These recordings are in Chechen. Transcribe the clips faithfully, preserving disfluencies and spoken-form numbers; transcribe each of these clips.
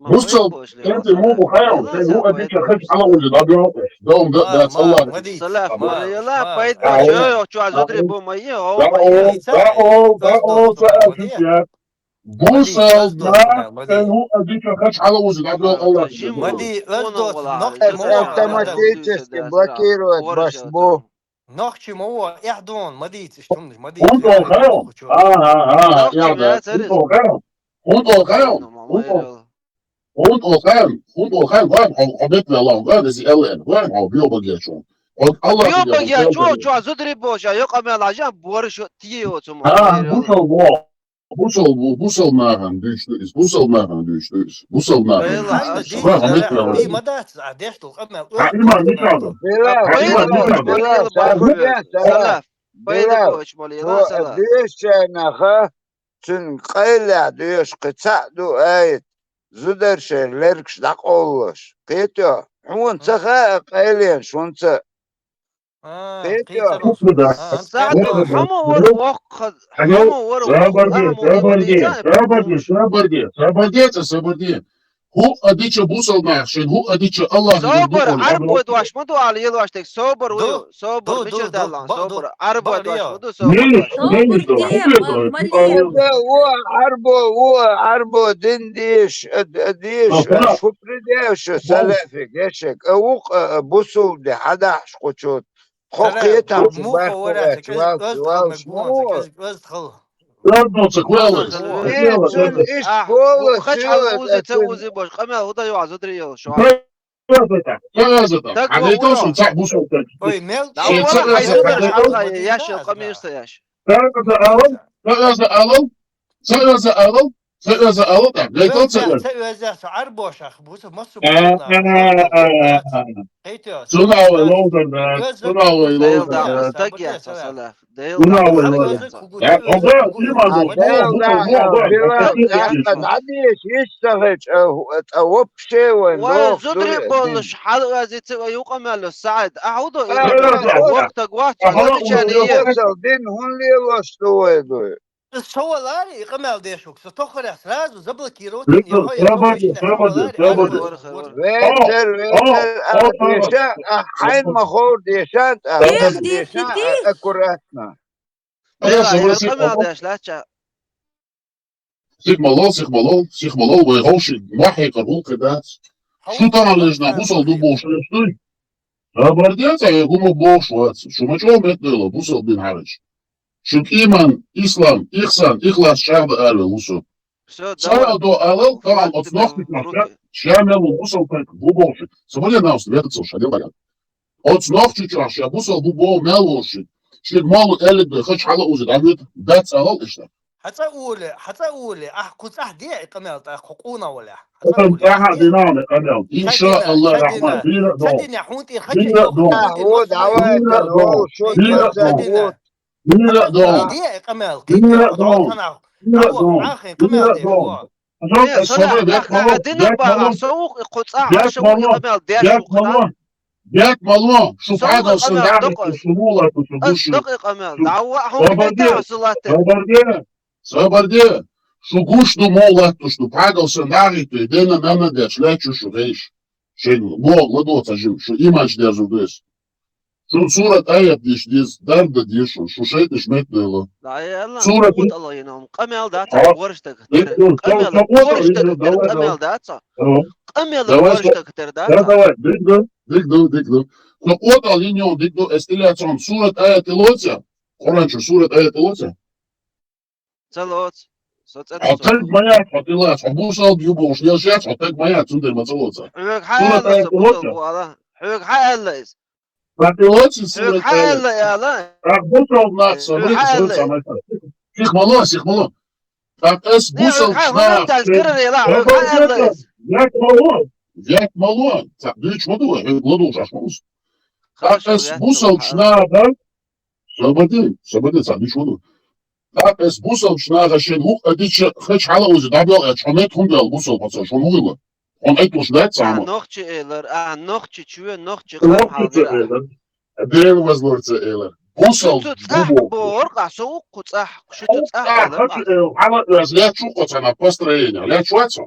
Бусалба, кӀентий муха хьайна, шен хӀуъа дича хача хьала а уза дӀабоьлху. Дом да, дац Аллах. Салаф, ма, ма, ма, ма, пайда а, беш, а, йо, йо, чу а зударий бу, ма е, о, да, ма о, е. Да, о, да, о, са а чу я. Бусалба, шен хӀуъа дича хача хьала а уза дӀабоьлху Аллах. Ма ди, оьз доцу, нохчий ма ву, автоматически блокировать баш бу. Нохчий ма ву, эхь дон, ма дийца, иштта хӀуманаш ма дийца. ХӀунда хьайна? А, а, а, а, нохчий я, да, ма яцара хӀунда хьайна? ХӀунда хьайна? ХӀунда хьайна? ХӀунда хьайна? ХӀунда хьайна? Вайн хьо, хьо бетта ваьлла, вайн дези эллен, вайн хьо био багечун. Хьо Аллах био багечун, чу а зударий бу, ша, йо къамел а жан, бораш тие йо цу ма. А, бусалба, бусалба, бусалба нахана дуьйцуш ду иза, бусалба нахана дуьйцуш ду иза, бусалба нахана дуьйцуш ду иза. Вайн хьо бетта ваьлла. Ма дац, а, деш долу къамел. А, иман мичахь ду? А, иман мичахь ду? Салаф. Пайда боцуш болу, Билал, Салаф. Цуьнан къайле доьшуш кхин цхьаъ ду аят, зударий шайн лергаш дӀакъовлалаш. Кхетий? Хьуна ца хаьа къайленаш хӀунца а. Кхетий? СаӀда, хьан ма вара воккха, хьан ма вара воккха, сабар де, сабар де, сабар де, сабар де, цӀа сабар де. ХӀуъа дича бусалба нах, шен хӀуъа дича Аллах. Собар, Ӏарбой дош ма ду ала лелош дерг, собар ву, собар, мичара даллахь, собар, Ӏарбой дош ма ду, собар. Ма, ма, Ӏарбо, ву, Ӏарбо дин деш, э, д-, деш, э, шупри деш, салафи, гешек, э, вукх, э, бусулди хьадахьаш кхучут. Тхо кхетам шу барт ваьлча, валча, валча, ма ву. Оьзда ца кхоьллаш. Э, цуьнан иштта кхоьллаш, хача хьала узи, ца узи бош, къамел хӀу дан йоӀ зударий йолуш. Ца аза тӀаккха. Хьан гайтал шун цхьаъ бусалба стаг? Ой, мел. Шен ца аза, хьан гайтал? Яш, къамел са яш. Ца аза алал, ца аза алал, ца аза алал, ца аза алал тӀаккха. Гайтал ца аза. Ца аза, со Ӏарбошах, буса массу. Цунавай ловдар да, цунавай ловдар да. Стаг я, салаф. Дела. Вуна вай вай. Я, хьо га, иман долуш, Билал, Билал, дӀадийша, иштта хилча, а, хӀу-, а, вообще вайн. Вай зударий болуш, хьала оьзица вай юкъа мел СаӀид. А хӀу ду, вахтаг вац, хьала чани е. Дин хӀун лелош ду вай дуй? Со валари, и къамел дешуг, со тохаря сразу заблокировать. Собади, собади, собади. Ветер, ветер, а, деша, а, хьайн ма ховр, деша, а, деша, а, аккуратно. Ай, ай, ай, къамел деш лаьцча. Сих ма лол, сих ма лол, сих ма лол, вай ховши, мохь хьекхар гӀуллакх дац. Шу тахана лежна бусал ду бохуш леш дуй? Хабар де цӀа, вай хӀума бохуш вац. Шу ма чӀогӀа меттадойла, бусал бин хьарача. Шуьга иман, ислам, ихсан, ихлас чӀагӀда аравелла ву со. Цара до алал, тахана оцу нохчи чохь ша, ша мел ву бусал тайпа бу бохуш. Со ма ле навс, вехацал ша де багал. Оцу нохчи чохь ша бусал бу боху мел волуш. Шуьга молу эллиг бе хача хьала узи дӀавоьду, дац алал иштта. Хьан цӀа уле, хьан цӀа уле, ахь кху цӀахь де и къамел тӀаккха кху къуна валехь. Хьан цӀа уле, ахь дина вале къамел. Иншааллах рахман, дина дон. Ца дина хьун тӀе хача дина дон. Дина дон. Дина дон. Дина дон. Дина дон. Дина дон. Дина дон. Дина дон. Дина дон. Дина дон. Дина дон. Дина дон. Дина дон. Декъ ма ло, шу пхьадал сан дагӀийту, шу мула латту, шу гуш ю. Дакъа къамел, дӀаваъ хьуна бетта, шу латта. Сабар де, сабар де. Шу гуш ду, мула латту, шу пхьадал сан дагӀийту, дена нана деш, лечу шу гӀейш. Шен мула ладоца жим, шу иманч дерзу дес. Шу сурат аят диш дис, дарда диш, шу шайтӀаш мет дойла. Сурат къамел дац, ворштаг. Къамел, ворштаг, къамел дац. Къамел, ворштаг тер дац. Давай, давай, дик ду. Дик ду, дик ду. Со къотӀал йина йолу дик ду, эс тӀелаьцна сурат аят тӀелоца. Къуръан чу сурат аят тӀелоца. Ца лоц. Со цӀа хьо таг ма яц, хьо тӀелаца, хьо бусалба ю бохуш лелаш яц, хьо таг ма яц, цундела ма ца лоца. Хьоьга хьан аьлла, со бусалба ву ала? Хьоьга хьан аьлла иза? Ца тӀелоца сурат аят. Хьоьга хьан аьлла ала? Ах, бусалба нах са, хьоьга хьан аьлла иза? Сих ма ло, сих ма ло. ТӀаккха ас бусалба нах. Век ма ло. Век ма ло. Ца дуьйцуш ма ду, хьоьга ладугӀуш аш ма ус. ТӀаккха ас бусалба наха. Собади, собади, ца дуьйцуш ма ду. ТӀаккха ас бусалба наха шен хӀуъа дича хача хьала узи дӀабел аьлча, хьо мет хӀунда аьлла бусалба хьо ца, хьо мугӀилла? Хьуна айталуш дац ца хьама? Нохчи элар, а, нохчи чуье, нохчи хам хьалдира. Ден вазлорца элар. Бусал. Шу цу цӀахь боху, оркъа, со вукху цӀахь, шу цу цӀахь элар. Хача эл, хьала оьз лечу кхо цана построение, лечу вацу.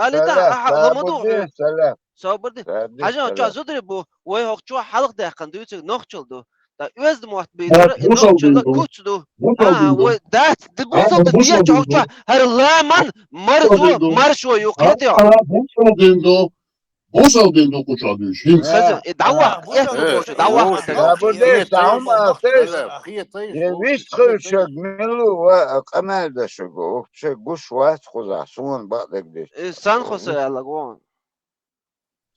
Али да, салам, аха, ламаду. Сабурдин, салам. Сабурдин. Сабурдин, хьажа, салам. Чо зудари бу, вай хӀокху чохь хьалха даьккхина дуьйцург нохчалла ду. ТӀа оьзда мотт бийцура, и нохчалла гуч ду. Бусалба дин ду. Вай дац, ди бусалба дин ду. Чохь чохь, хӀара ламан, марзо, маршо ю, кхетий? Бусалба дин ду. Бусалба дин ду кху чохь дуьйцуш. ХӀинца. Хаза, и дӀавахка, эс кху чохь, дӀавахка. Сабурдин, салам, алсеш. Я вист хир шаг, милла ва къамел да шаг, вообще гуш вац кхузахь, суна бакъдерг деш. Э, сан хо са аьлла гон.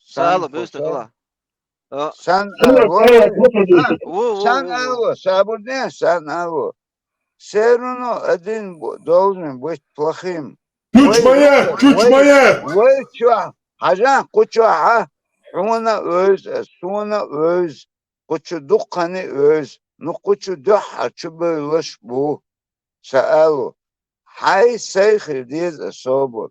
Сала, бюсту дула. Сан, сан, алло, сабурдин, сан, алло. Все равно один должен быть плохим. Чучмая, чучмая. Вай чохь, хьажа, кху чохь, хьуна оьз, суна оьз, кху чу дуккхани оьз, ну кху чу дуьххьара чу бевллаш бу. Са алло, хьай сай хир деза собур.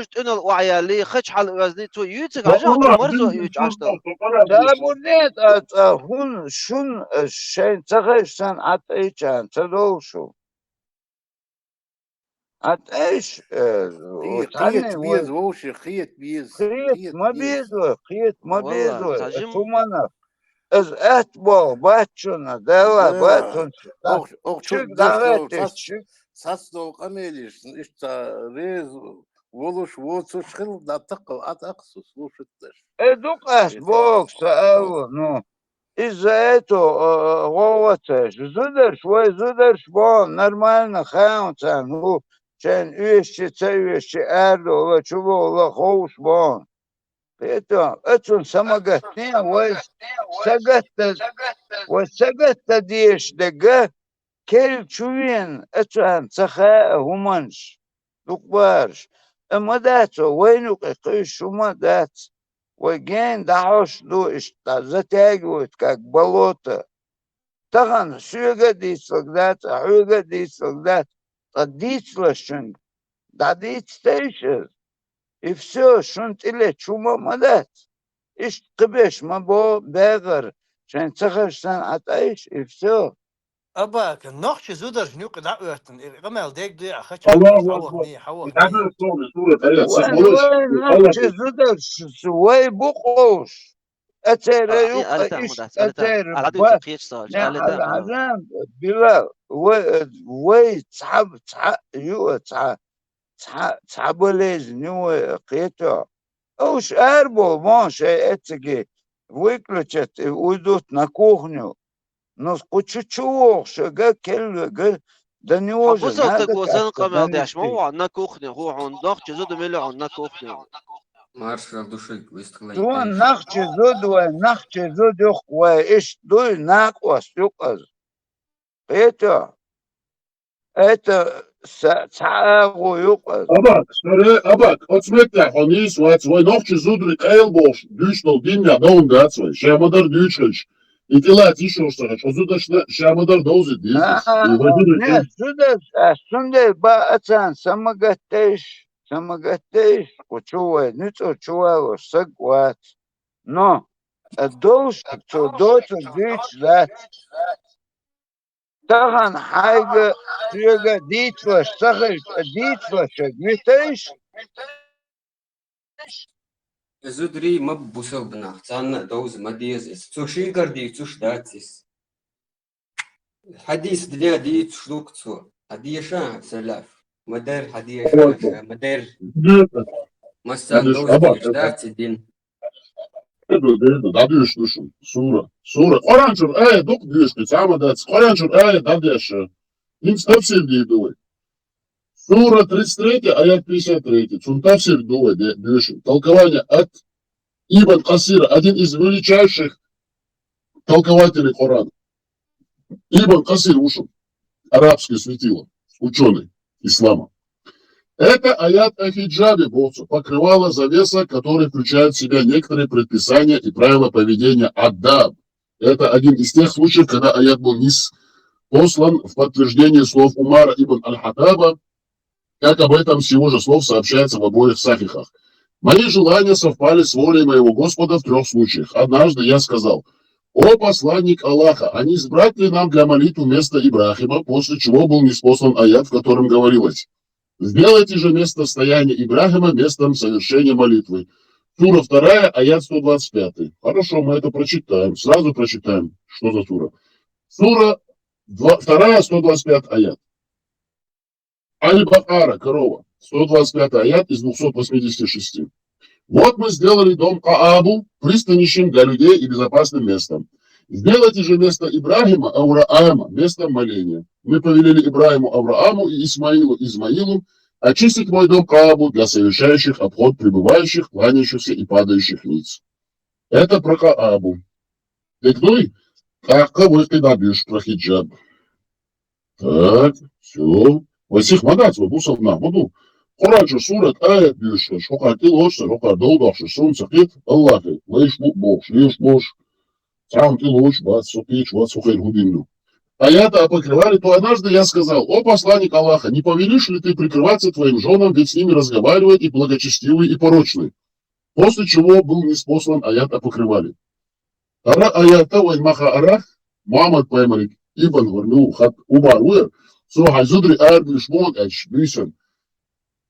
хӀанз тӀуьнал охьаяьллий, хача хьалаоьзний, цо юьйцург хьажа, хьо марзо юьйцу Ӏаш тӀа. Цхьа бу нет, а, цхьа хӀун, шун, а, шайн ца хезаш санна, Ӏа тӀайча ца довла шу. Ӏа тӀайш, э, Кхе-, цхьанне кхета вай беза, вовши, кхета беза, хета кхета ма беза. Беза вай, хета ма беза вай, цхьа э, жим- цу манах. Аз атта болх бац шуна, Дала бац шуна. Ох, ох, чуг чуг дагӀа долу, теш, сас-, чуг. Сас долу къамелаш, иштта реза волуш, воцуш хила, да таккха, а таккха со слушать даш. Э, дукъас боху, са алла, ну. Из-за этого, э, гӀовгӀа ца еш. Зударш, вай зударш боху, нормально хаьа царна, хӀу, шайна оьшучи, ца оьшучи, арадовла, чубовла, ховш боху. Кхетий, оцунна самагатне, вай сагатта, вай сагатта дезаш дерг, керла чу вена, оцунна ца хаьа хӀуманаш, дукха бараш. Амма дац, вайна юкъе кхуьйсуш хӀума дац. Вай гена дӀахьош ду, иштта затягивают, как болото. Тахана соьга а дийцалург дац, хьоьга а дийцалург дац, ткъа дийцалаш шуьнга дӀадийца тайша. И всё, шуна тӀелетташ хӀума а ма дац. Иштта кхиберш ма бо, бегӀар, шайн ца хезаш санна Ӏа тӀайш, и всё. Абака, нохчи зударшна юкъа дӀаоьттина, и къамел дерг дуй, а хача Аллаху хьавахни, акбар. Хьавахни. Вай, вай, нохчи зударш, вай бу къовш. Ацера юкъа иш, ацера ба. Не, хьажа, хьажа, Билал, вай, вай цхьа, цхьа, ю, цхьа, цхьа, цхьа болезнь ю вай, кхетий. Уьш арабовла, вон шайн эцциге выключат и уйдут на кухню. Ну, кху чу чу вогӀуш верг, керла верг, да не вожа, бусалба стаг надо как-то, къамел деш ма ву хьуна на кухне, хӀу хьуна нохчи зуда мила хьуна на кухне. Маршал душиг, вистхлай. Вон нохчи зуда вай, нохчи зуда юкъа вай, иштта дуй, накъост юкъа аз. Кхетий? Это са-, цхьа агӀо юкъа. Абак, саре, абак, оцу меттехь хьо нийса вац, вай нохчи зударий къайла бохуш, дуьйцуш долу дин я довна дац вай, ша ма-дарра дуьйцуш хилча. И тӀелаца йиш йолуш ца хилча, хьо зудашна ша ма-дарра довзийта деза. А, и вай зударий нет, къайла. Зудаш, а, цундела ба а царна самагатдеш, самагатдеш, кху чу вай, нуьцкъала чу валош саг вац. Но, а, долуш, цо доцург дуьйцуш дац. Тахана хьайга, соьга дийцалаш ца хилча, дийцалаш витайша. Зударий ма бусалба нах, царна а довза ма деза иза. Цо шийгара дийцуш дац иза. Хьадис дина дийцуш ду-кх цо. Хьадеша, салаф. Ма-дарра хьадеша, ма-дарра. Массарна довза дезаш дац и дин. Деда, деда, дӀадоьшуш ду шуна. Сура. Сура. Къуръан чуьра аят дукха доьшу, цхьа а ма дац. Къуръан чуьра аят дӀадеша. Им тафсир дийр ду вай. Сура тридцать три, аят пятьдесят три. Цун тафсир ду вай де-, дешир. Толкование от Ибн Касира, один из величайших толкователей Корана. Ибн Касир вуш, арабское светило, учёный ислама. Это аят о хиджабе, бо цо покрывало, завеса, который включает в себя некоторые предписания и правила поведения аддаб. Это один из тех случаев, когда аят был ниспослан в подтверждение слов Умара ибн Аль-Хаттаба, как об этом с его же слов сообщается в обоих сахихах. Мои желания совпали с волей моего Господа в трёх случаях. Однажды я сказал: «О посланник Аллаха, а не избрать ли нам для молитвы место Ибрахима?», после чего был ниспослан аят, в котором говорилось: «Сделайте же место стояния Ибрахима местом совершения молитвы». Сура вторая, аят сто двадцать пятый. Хорошо, мы это прочитаем. Сразу прочитаем, что за сура. Сура два, вторая, сто двадцать пятый аят. Аль-Бакара, корова. Сто двадцать пятый аят из двухсот восьмидесяти шести. «Вот мы сделали дом Каабу пристанищем для людей и безопасным местом. Сделайте же место Ибрахима, Авраама, местом моления. Мы повелели Ибрахиму, Аврааму и Исмаилу, Измаилу, очистить мой дом Каабу для совершающих обход прибывающих, кланяющихся и падающих ниц». Это про Каабу. Декнуй, кака вой къида деш про хиджаб. Так, всё. Вай сих ма дац, вай бусалба нах ма ду. Къуръан чу сурат, аят дешаш, хӀокхар тӀалоцуш, хӀокхар долдохуш, сунца кхет, Аллахе, лайш бу бохуш, леш бохуш. Цхьамма тӀалоцуш бац, со кхеташ вац, хӀокхеран хӀун дина ду. Аята апокрифали, то однажды я сказал: «О посланник Аллаха, не повелишь ли ты прикрываться твоим жёнам, ведь с ними разговаривает и благочестивый, и порочный». После чего был ниспослан аят апокрифали. ХӀара аят вай маха ара, Мухьаммад пайхамариг ибн Гурну хат убар ву, цо хьайн зударий арабуьйш боху аьлча, буьйсан.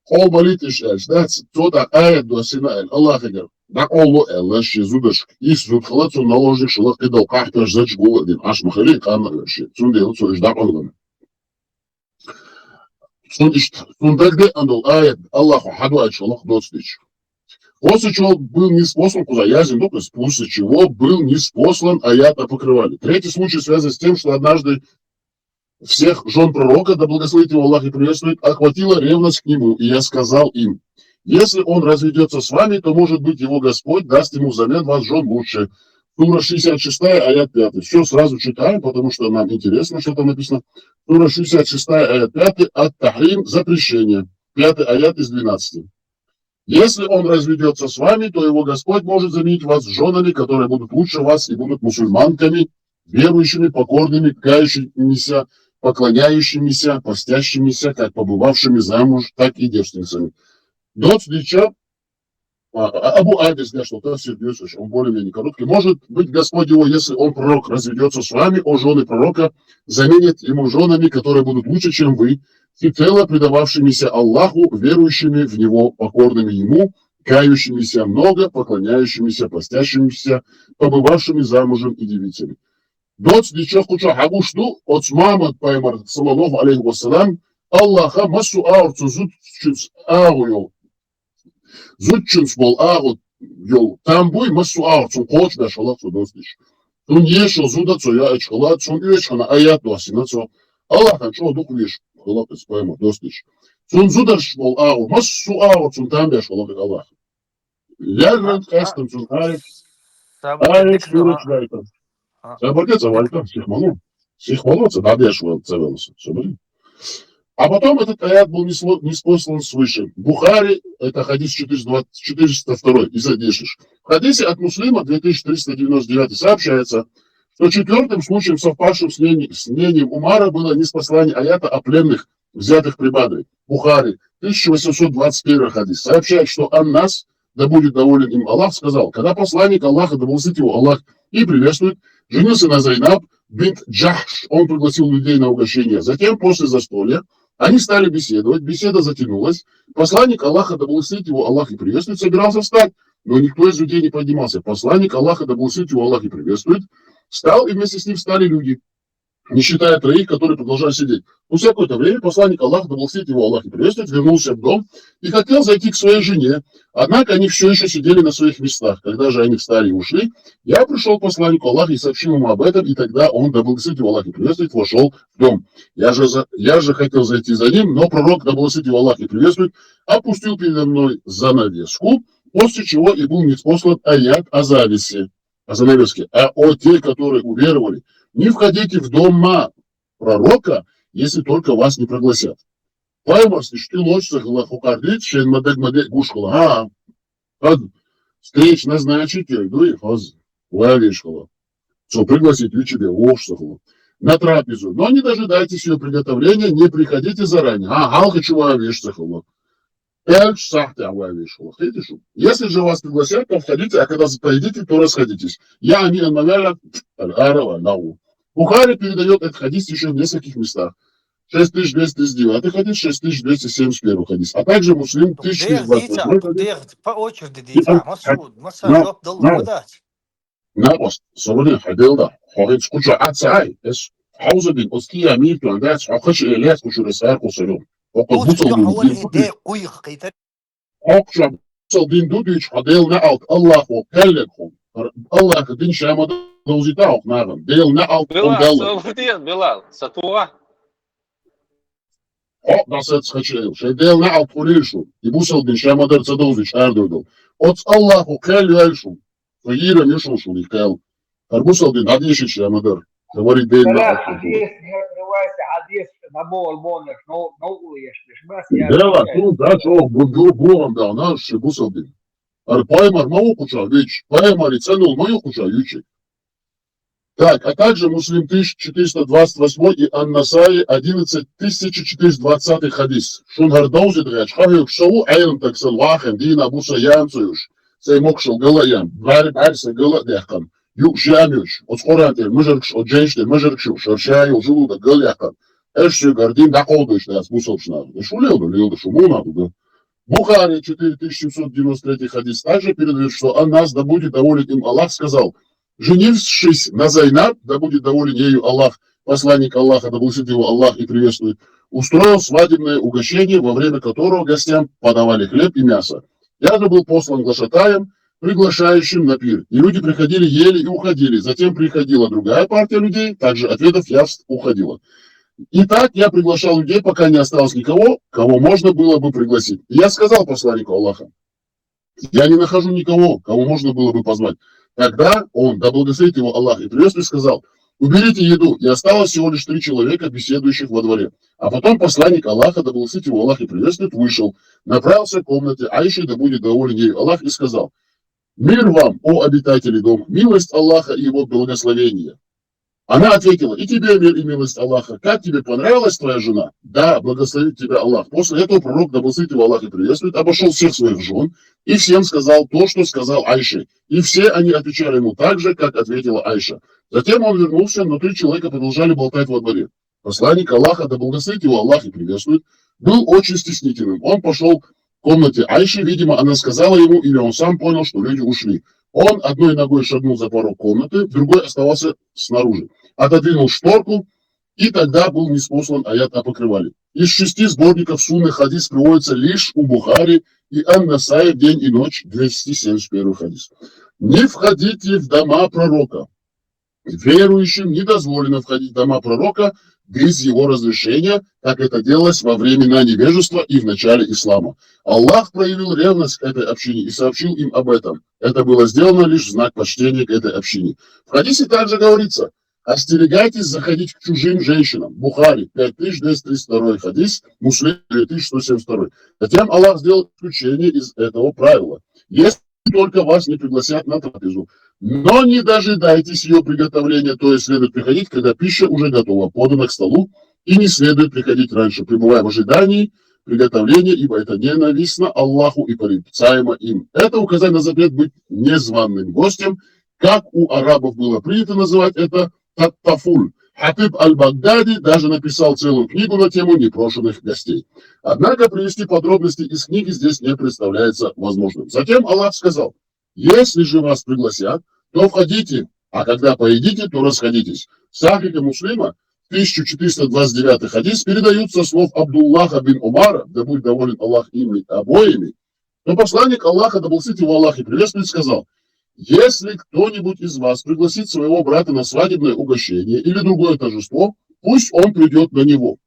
Къовла молитваш аьлча, дац, цо тӀаккха аят доссийна аьлла, Аллахагара дӀакъовла аьлла шен зударшка. Исс зуда хилла цунна наложник, шалла кхидолу къахьпеш зача гулла а дина, Ӏаш ма хили, къанна а веш. Цундела цо уьш дӀакъовлина. Цунна иштта, цунна дагадеана долу аят Аллахо хьадоуьйтуш хилла-кх доцу дича. После чего был ниспослан, кхузахь яздина ду-кх иза, после чего был ниспослан аят апокрифали. Третий случай связан с тем, что однажды всех жён пророка, да благословит его Аллах и приветствует, охватила ревность к нему, и я сказал им: «Если он разведётся с вами, то, может быть, его Господь даст ему взамен вас жён лучше». Сура шестьдесят шестая, аят пятый. Всё сразу читаем, потому что нам интересно, что там написано. Сура шестьдесят шестая, аят пятый, Ат-Тахрим, запрещение. Пятый аят из двенадцати. «Если он разведётся с вами, то его Господь может заменить вас жёнами, которые будут лучше вас и будут мусульманками, верующими, покорными, кающимися, поклоняющимися, постящимися, как побывавшими замуж, так и девственницами». Доцу дича, а, а, Абу Абис деш долу тафсир доьшуш, он более-менее короткий. «Может быть, Господь его, если он, пророк, разведётся с вами, о жёны пророка, заменит ему жёнами, которые будут лучше, чем вы, всецело предававшимися Аллаху, верующими в Него, покорными Ему, кающимися много, поклоняющимися, постящимися, побывавшими замужем и девицами». Доцу дича кху чохь хьагуш ду, оцу Мухьаммад пайхамар, саллаллаху алейхи ва саллям, Аллаха массо а агӀор цу зудчуьнца агӀо йолу, зудчуьнца болу агӀо йолу там буй, массо а агӀор цунна кхочушбеш хилла-кх цо доцу дича. Цунна езаш йолу зуда цо йоуьйтуш хилла, цунна оьшучу хенахь аят доссийна цо. Аллахана чӀогӀа дукха везаш хилла-кх иза пайхамар доцу дича. Цунна зударшца болу агӀо, массо а агӀор цунна там беш хилла-кх Аллаха. Леррина къаьстина цунна аят, аят, сура чу гайтина. А. Ца бакъе ца вайта, сих ма ло. Сих ма ло, ца дӀадеш вай, ца велла со. Собери. А потом этот аят был несло-, ниспослан свыше. Бухари, это хадис четыреста двадцать, четыреста второй, из одежды. В хадисе от Муслима две тысячи триста девяносто девятый сообщается, что четвёртым случаем, совпавшим с мнени-, с мнением Умара, было ниспослание аята о пленных, взятых при Бадре. Бухари, тысяча восемьсот двадцать первый хадис, сообщает, что Аннас, да будет доволен им Аллах, сказал: «Когда посланник Аллаха, да благословит его Аллах и приветствует, женился на Зайнаб бинт Джахш, он пригласил людей на угощение. Затем, после застолья, они стали беседовать, беседа затянулась. Посланник Аллаха, да благословит его Аллах и приветствует, собирался встать, но никто из людей не поднимался. Посланник Аллаха, да благословит его Аллах и приветствует, встал, и вместе с ним встали люди. не считая троих, которые продолжали сидеть. Спустя какое-то время посланник Аллаха, да благословит его Аллах и приветствует, вернулся в дом и хотел зайти к своей жене. Однако они все еще сидели на своих местах. Когда же они встали и ушли, я пришел к посланнику Аллаха и сообщил ему об этом, и тогда он, да благословит его Аллах и приветствует, вошел в дом. Я же, за, я же хотел зайти за ним, но пророк, да благословит его Аллах и приветствует, опустил передо мной занавеску, после чего и был ниспослан аят о завесе, о занавеске, а о те, которые уверовали, не входите в дома пророка, если только вас не пригласят. Пайхамар сишти лоч сахла хукардит, шен мадаг маде гушкла. Ха, хаз, встреч назначить, дуй, хаз, вавишкла. Цо пригласить у тебя, вошсахла. На трапезу. Но не дожидайтесь ее приготовления, не приходите заранее. А, халха чува вешсахла. Эльч сахте ававишкла. Хитишу. Если же вас пригласят, то входите, а когда поедите, то расходитесь. Я ами анмавяля аль-ара ва нау. Бухари передает этот хадис еще в нескольких местах. Шесть тысяч двести тридцать девятый хадис, шесть тысяч двести семьдесят первый хадис, а также Муслим, тысяча четыреста двадцать восьмой хадис. По очереди дійте. Масуд, маса жоп дал водач. Набас, собрин хадел да. Хохит скуча ацай. Эс хауза бин, оския мир туан да, хохаш элес кучу ресар кусару. Окол бусал бин. Де куйх кайтар. Окча бусал бин дудич хадел на алт Аллаху каллеку. Аллах дин шамада дозита ок наган. Дел на алт Билал, ондал. Салавдин, Билал, сатуа. О, насет схачел. Шедел на алт хулишу. И бусал бин шамадар цадозич ардудал. Оц Аллаху каллеку. Фагира мишул шул и кал. Арбусал бин адиши шамадар. Говорит, дел на Бля, алт хулишу. Адес, не открывайся, Адес, на бол бонер, но, но уешь, лишь бас, я Дела, ну, да, что, бу-, бу-, бу-, да, наш, бусал бин. Ар Пайхамар ма окуча, вич, Пайхамар и ценул ма окуча, ючи. Так, а также Муслим тысяча четыреста двадцать восьмой и Ан-Насаи одиннадцать тысяча четыреста двадцатый хадис. Шун хар даузит гач, хавюк шоу, айлам таксан вахен, дина буса янцуюш. Сей мокшал галаян, бари барса гала дяхан. Ю шамюш, оц Коран тел мажаркш, о дженш тел мажаркш, шаршаю, жулуда галаяхан. Эш сю гардин да колдуш да бусал шна. Эш улел да, лел да, шумуна да. Бухари, четыре тысячи семьсот девяносто третий хадис, также передает, что Аннас, да будет доволен им Аллах, сказал: «Женившись на Зайнаб, да будет доволен ею Аллах, посланник Аллаха, да благословит его Аллах и приветствует, устроил свадебное угощение, во время которого гостям подавали хлеб и мясо. Я же был послан глашатаем, приглашающим на пир. И люди приходили, ели и уходили. Затем приходила другая партия людей, также отведав явств уходила. И так я приглашал людей, пока не осталось никого, кого можно было бы пригласить. И я сказал посланнику Аллаха: я не нахожу никого, кого можно было бы позвать». Тогда он, да благословит его Аллах и приветствует, сказал: «Уберите еду». И осталось всего лишь три человека, беседующих во дворе. А потом посланник Аллаха, да благословит его Аллах и приветствует, вышел, направился к комнате Айши, да будет доволен ею Аллах, и сказал: «Мир вам, о обитатели дома, милость Аллаха и его благословение». Она ответила: «И тебе мир и милость Аллаха. Как тебе понравилась твоя жена?» «Да, благословит тебя Аллах». После этого пророк, да благословит его Аллах и приветствует, обошел всех своих жен и всем сказал то, что сказал Айше. И все они отвечали ему так же, как ответила Айша. Затем он вернулся, но три человека продолжали болтать во дворе. Посланник Аллаха, да благословит его Аллах и приветствует, был очень стеснительным. Он пошел в комнате Айши, видимо, она сказала ему, или он сам понял, что люди ушли. Он одной ногой шагнул за порог комнаты, другой оставался снаружи. Отодвинул шторку, и тогда был ниспослан аят о покрывале. Из шести сборников сунны хадис приводится лишь у Бухари и Ан-Насаи в день и ночь, двести семьдесят первый хадис. Не входите в дома пророка. Верующим не дозволено входить в дома пророка без его разрешения, как это делалось во времена невежества и в начале ислама. Аллах проявил ревность к этой общине и сообщил им об этом. Это было сделано лишь в знак почтения к этой общине. В хадисе также говорится: «Остерегайтесь заходить к чужим женщинам». Бухари, пять тысяч двести тридцать второй хадис, Муслим, две тысячи сто семьдесят второй. Затем Аллах сделал исключение из этого правила. Если только вас не пригласят на трапезу. Но не дожидайтесь ее приготовления, то есть следует приходить, когда пища уже готова, подана к столу, и не следует приходить раньше, пребывая в ожидании приготовления, ибо это ненавистно Аллаху и порицаемо им. Это указание на запрет быть незваным гостем, как у арабов было принято называть это, таттафуль. Хатиб аль-Багдади даже написал целую книгу на тему непрошенных гостей. Однако привести подробности из книги здесь не представляется возможным. Затем Аллах сказал: «Если же вас пригласят, то входите, а когда поедите, то расходитесь». Сахиха Муслима, тысяча четыреста двадцать девятый хадис, передают со слов Абдуллаха бин Умара, да будет доволен Аллах ими обоими, то посланник Аллаха, да благословит его Аллах и приветствует, сказал: «Если кто-нибудь из вас пригласит своего брата на свадебное угощение или другое торжество, пусть он придет на него».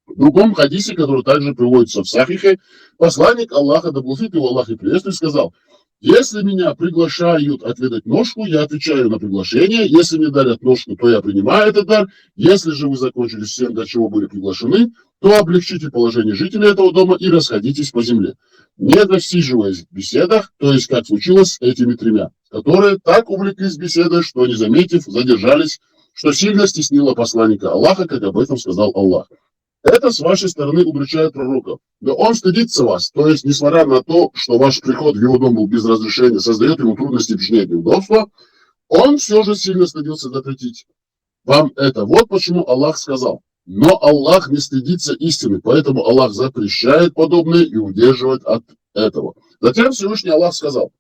В другом хадисе, который также приводится в Сахихе, посланник Аллаха, да благословит его Аллах и приветствует, сказал: «Если меня приглашают отведать ножку, я отвечаю на приглашение. Если мне дарят ножку, то я принимаю этот дар. Если же вы закончили всем, для чего были приглашены, то облегчите положение жителей этого дома и расходитесь по земле, не засиживаясь в беседах, то есть как случилось с этими тремя, которые так увлеклись беседой, что, не заметив, задержались, что сильно стеснило посланника Аллаха, как об этом сказал Аллах. Это с вашей стороны удручает пророка. Но он стыдится вас, то есть, несмотря на то, что ваш приход в его дом был без разрешения, создает ему трудности, причиняет неудобства, он все же сильно стыдился запретить вам это. Вот почему Аллах сказал: «Но Аллах не стыдится истины, поэтому Аллах запрещает подобное и удерживает от этого». Затем Всевышний Аллах сказал: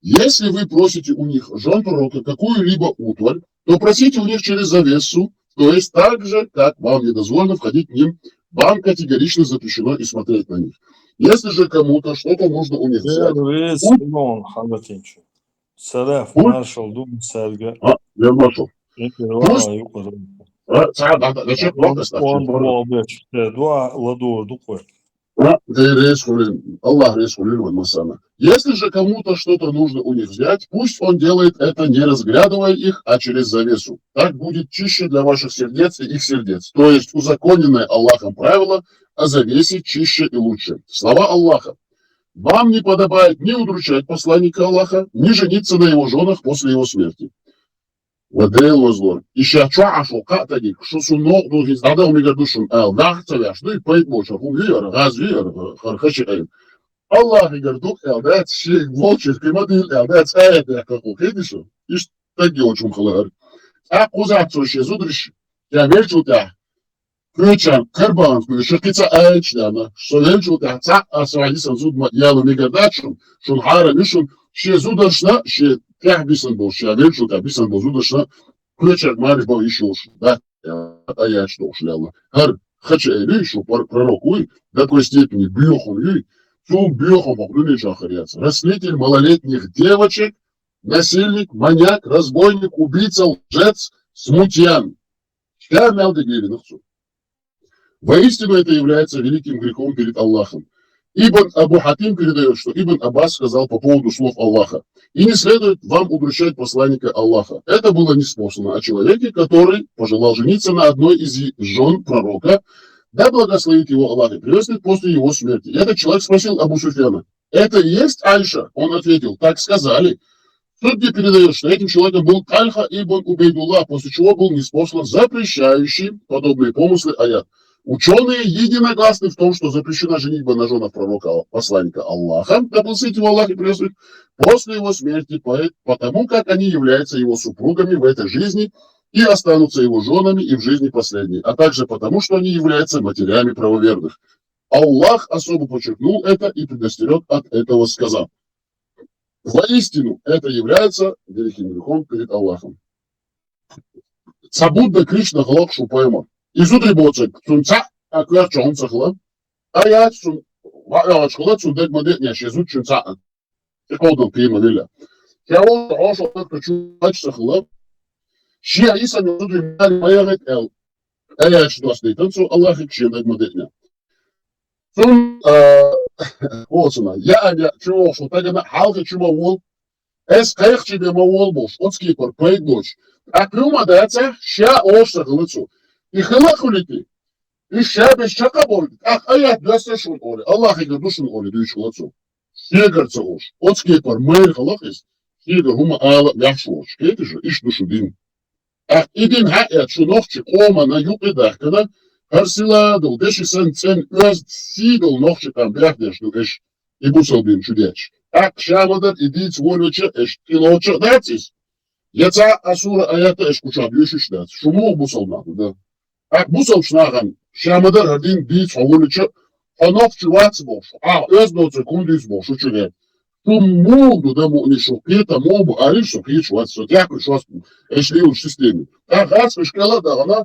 «Если вы просите у них, жен пророка, какую-либо утварь, то просите у них через завесу, то есть так же, как вам не дозволено входить к ним, вам категорично запрещено и смотреть на них. Если же кому-то что-то нужно у них взять, Первый рейс, пусть ну, он хаматинчу. Салаф, Пусть- маршал, дум, сальга. А, я маршал. Это Пусть- ладно, юкъа. А, ца-, да, да, да, чё, Он, локость, так, он чё, был обещан. Дуа ладур, дукъой. А, да, рейс хулин. Аллах рейс хулин, вот масана. Если же кому-то что-то нужно у них взять, пусть он делает это, не разглядывая их, а через завесу. Так будет чище для ваших сердец и их сердец. То есть узаконенное Аллахом правило о завесе чище и лучше. Слова Аллаха: «Вам не подобает ни удручать посланника Аллаха, ни жениться на его женах после его смерти». Ва дел вазлор. Иша чуа шу катаги, шу су нокъ ду хиз дада умига душун ал. Дах цавяш ду, и пайт боча, хум ю яра, газ ю яра, хархаши ай. Аллах игар ду ал, дац ши волчи, кимадил ал, дац аят яка ку хидишу. Иш таги очум халар. А кузат со ши зудриш. Я велчу та. Кучан, карбан, ку ши кица аят дана. Со велчу та, ца, а со хадисан зудма, ялу мига дачун, шун хара мишун, ши зударшна, ши тях бисан бол, ши велчу та бисан бол зударшна, кучак мариш бол ишуш, да, аят дош ляла. Хар хача эли, шу пар-, пророк уй, до такой степени бьёхун уй, цу бьёхун бохлюни шахарияц. Растлитель малолетних девочек, насильник, маньяк, разбойник, убийца, лжец, смутьян. Ша мялдыгили нахцу. Воистину это является великим грехом перед Аллахом. Ибн Абу Хатим передает, что Ибн Аббас сказал по поводу слов Аллаха: «И не следует вам удручать посланника Аллаха». Это было ниспослано о человеке, который пожелал жениться на одной из е-, жен пророка, да благословит его Аллах и приветствует, после его смерти. И этот человек спросил Абу Суфьяна: «Это и есть Айша?» Он ответил: «Так сказали». Судьи передают, что этим человеком был Тальха ибн Убейдуллах, после чего был ниспослан запрещающий подобные помыслы аят. Ученые единогласны в том, что запрещена женитьба на женах пророка, посланника Аллаха, да благословит его Аллах и приветствует, после его смерти, по-, потому как они являются его супругами в этой жизни и останутся его женами и в жизни последней, а также потому, что они являются матерями правоверных. Аллах особо подчеркнул это и предостерег от этого, сказав: «Воистину это является великим грехом перед Аллахом». Сабудда Кришна халак шупайма. Изудри боцак, сун ца, аквяр чон сахла. Аят сун, ва, ва, чхла, сун даг мадет няш, изуд чун ца. Иколдун пима виля. Кяло, ошо, так чу, ач сахла. Ши Иса изудри мали маягет эл. Аят дос дейтан, су Аллах ик ши даг мадет ня. Сун, а, вот сюна. Я, я, чу, ошо, так на, халка чума вол. Эс кайх чебе ма вол бош, оцки пар пайд бош. А кюма даца, ша ош сахлыцу. И хыла хулити. И ша беш чака бол. Ах, аят даса шун оли. Аллах ига душун оли, дуйш хулацу. Шегарца ош. Оцки пар майр халахис. Шега хума ала яхш ош. Кети же, иш душу дин. Ах, идин ха я чу нохчи кома на юкъи дахкана. Хар сила дол, деши сан цен, уаз си дол нохчи там бях деш ду эш. И бусал бин чудяч. Ах, шамадар, идиц волюча, эш, тилоча, дацис. Яца асура аята эш куча дюшиш дац. Шуму бусал наху, да. Ах, бусал шнаган, шамадар, хардин, диц, хавулюча, ханох чувац бош. А, эз доца кундис бош, учугет. Шуму ду да муни шукита, мобу, ари шукит швац, шутяк швац, эш ли уж системи. Ах, газ мешкала да, она,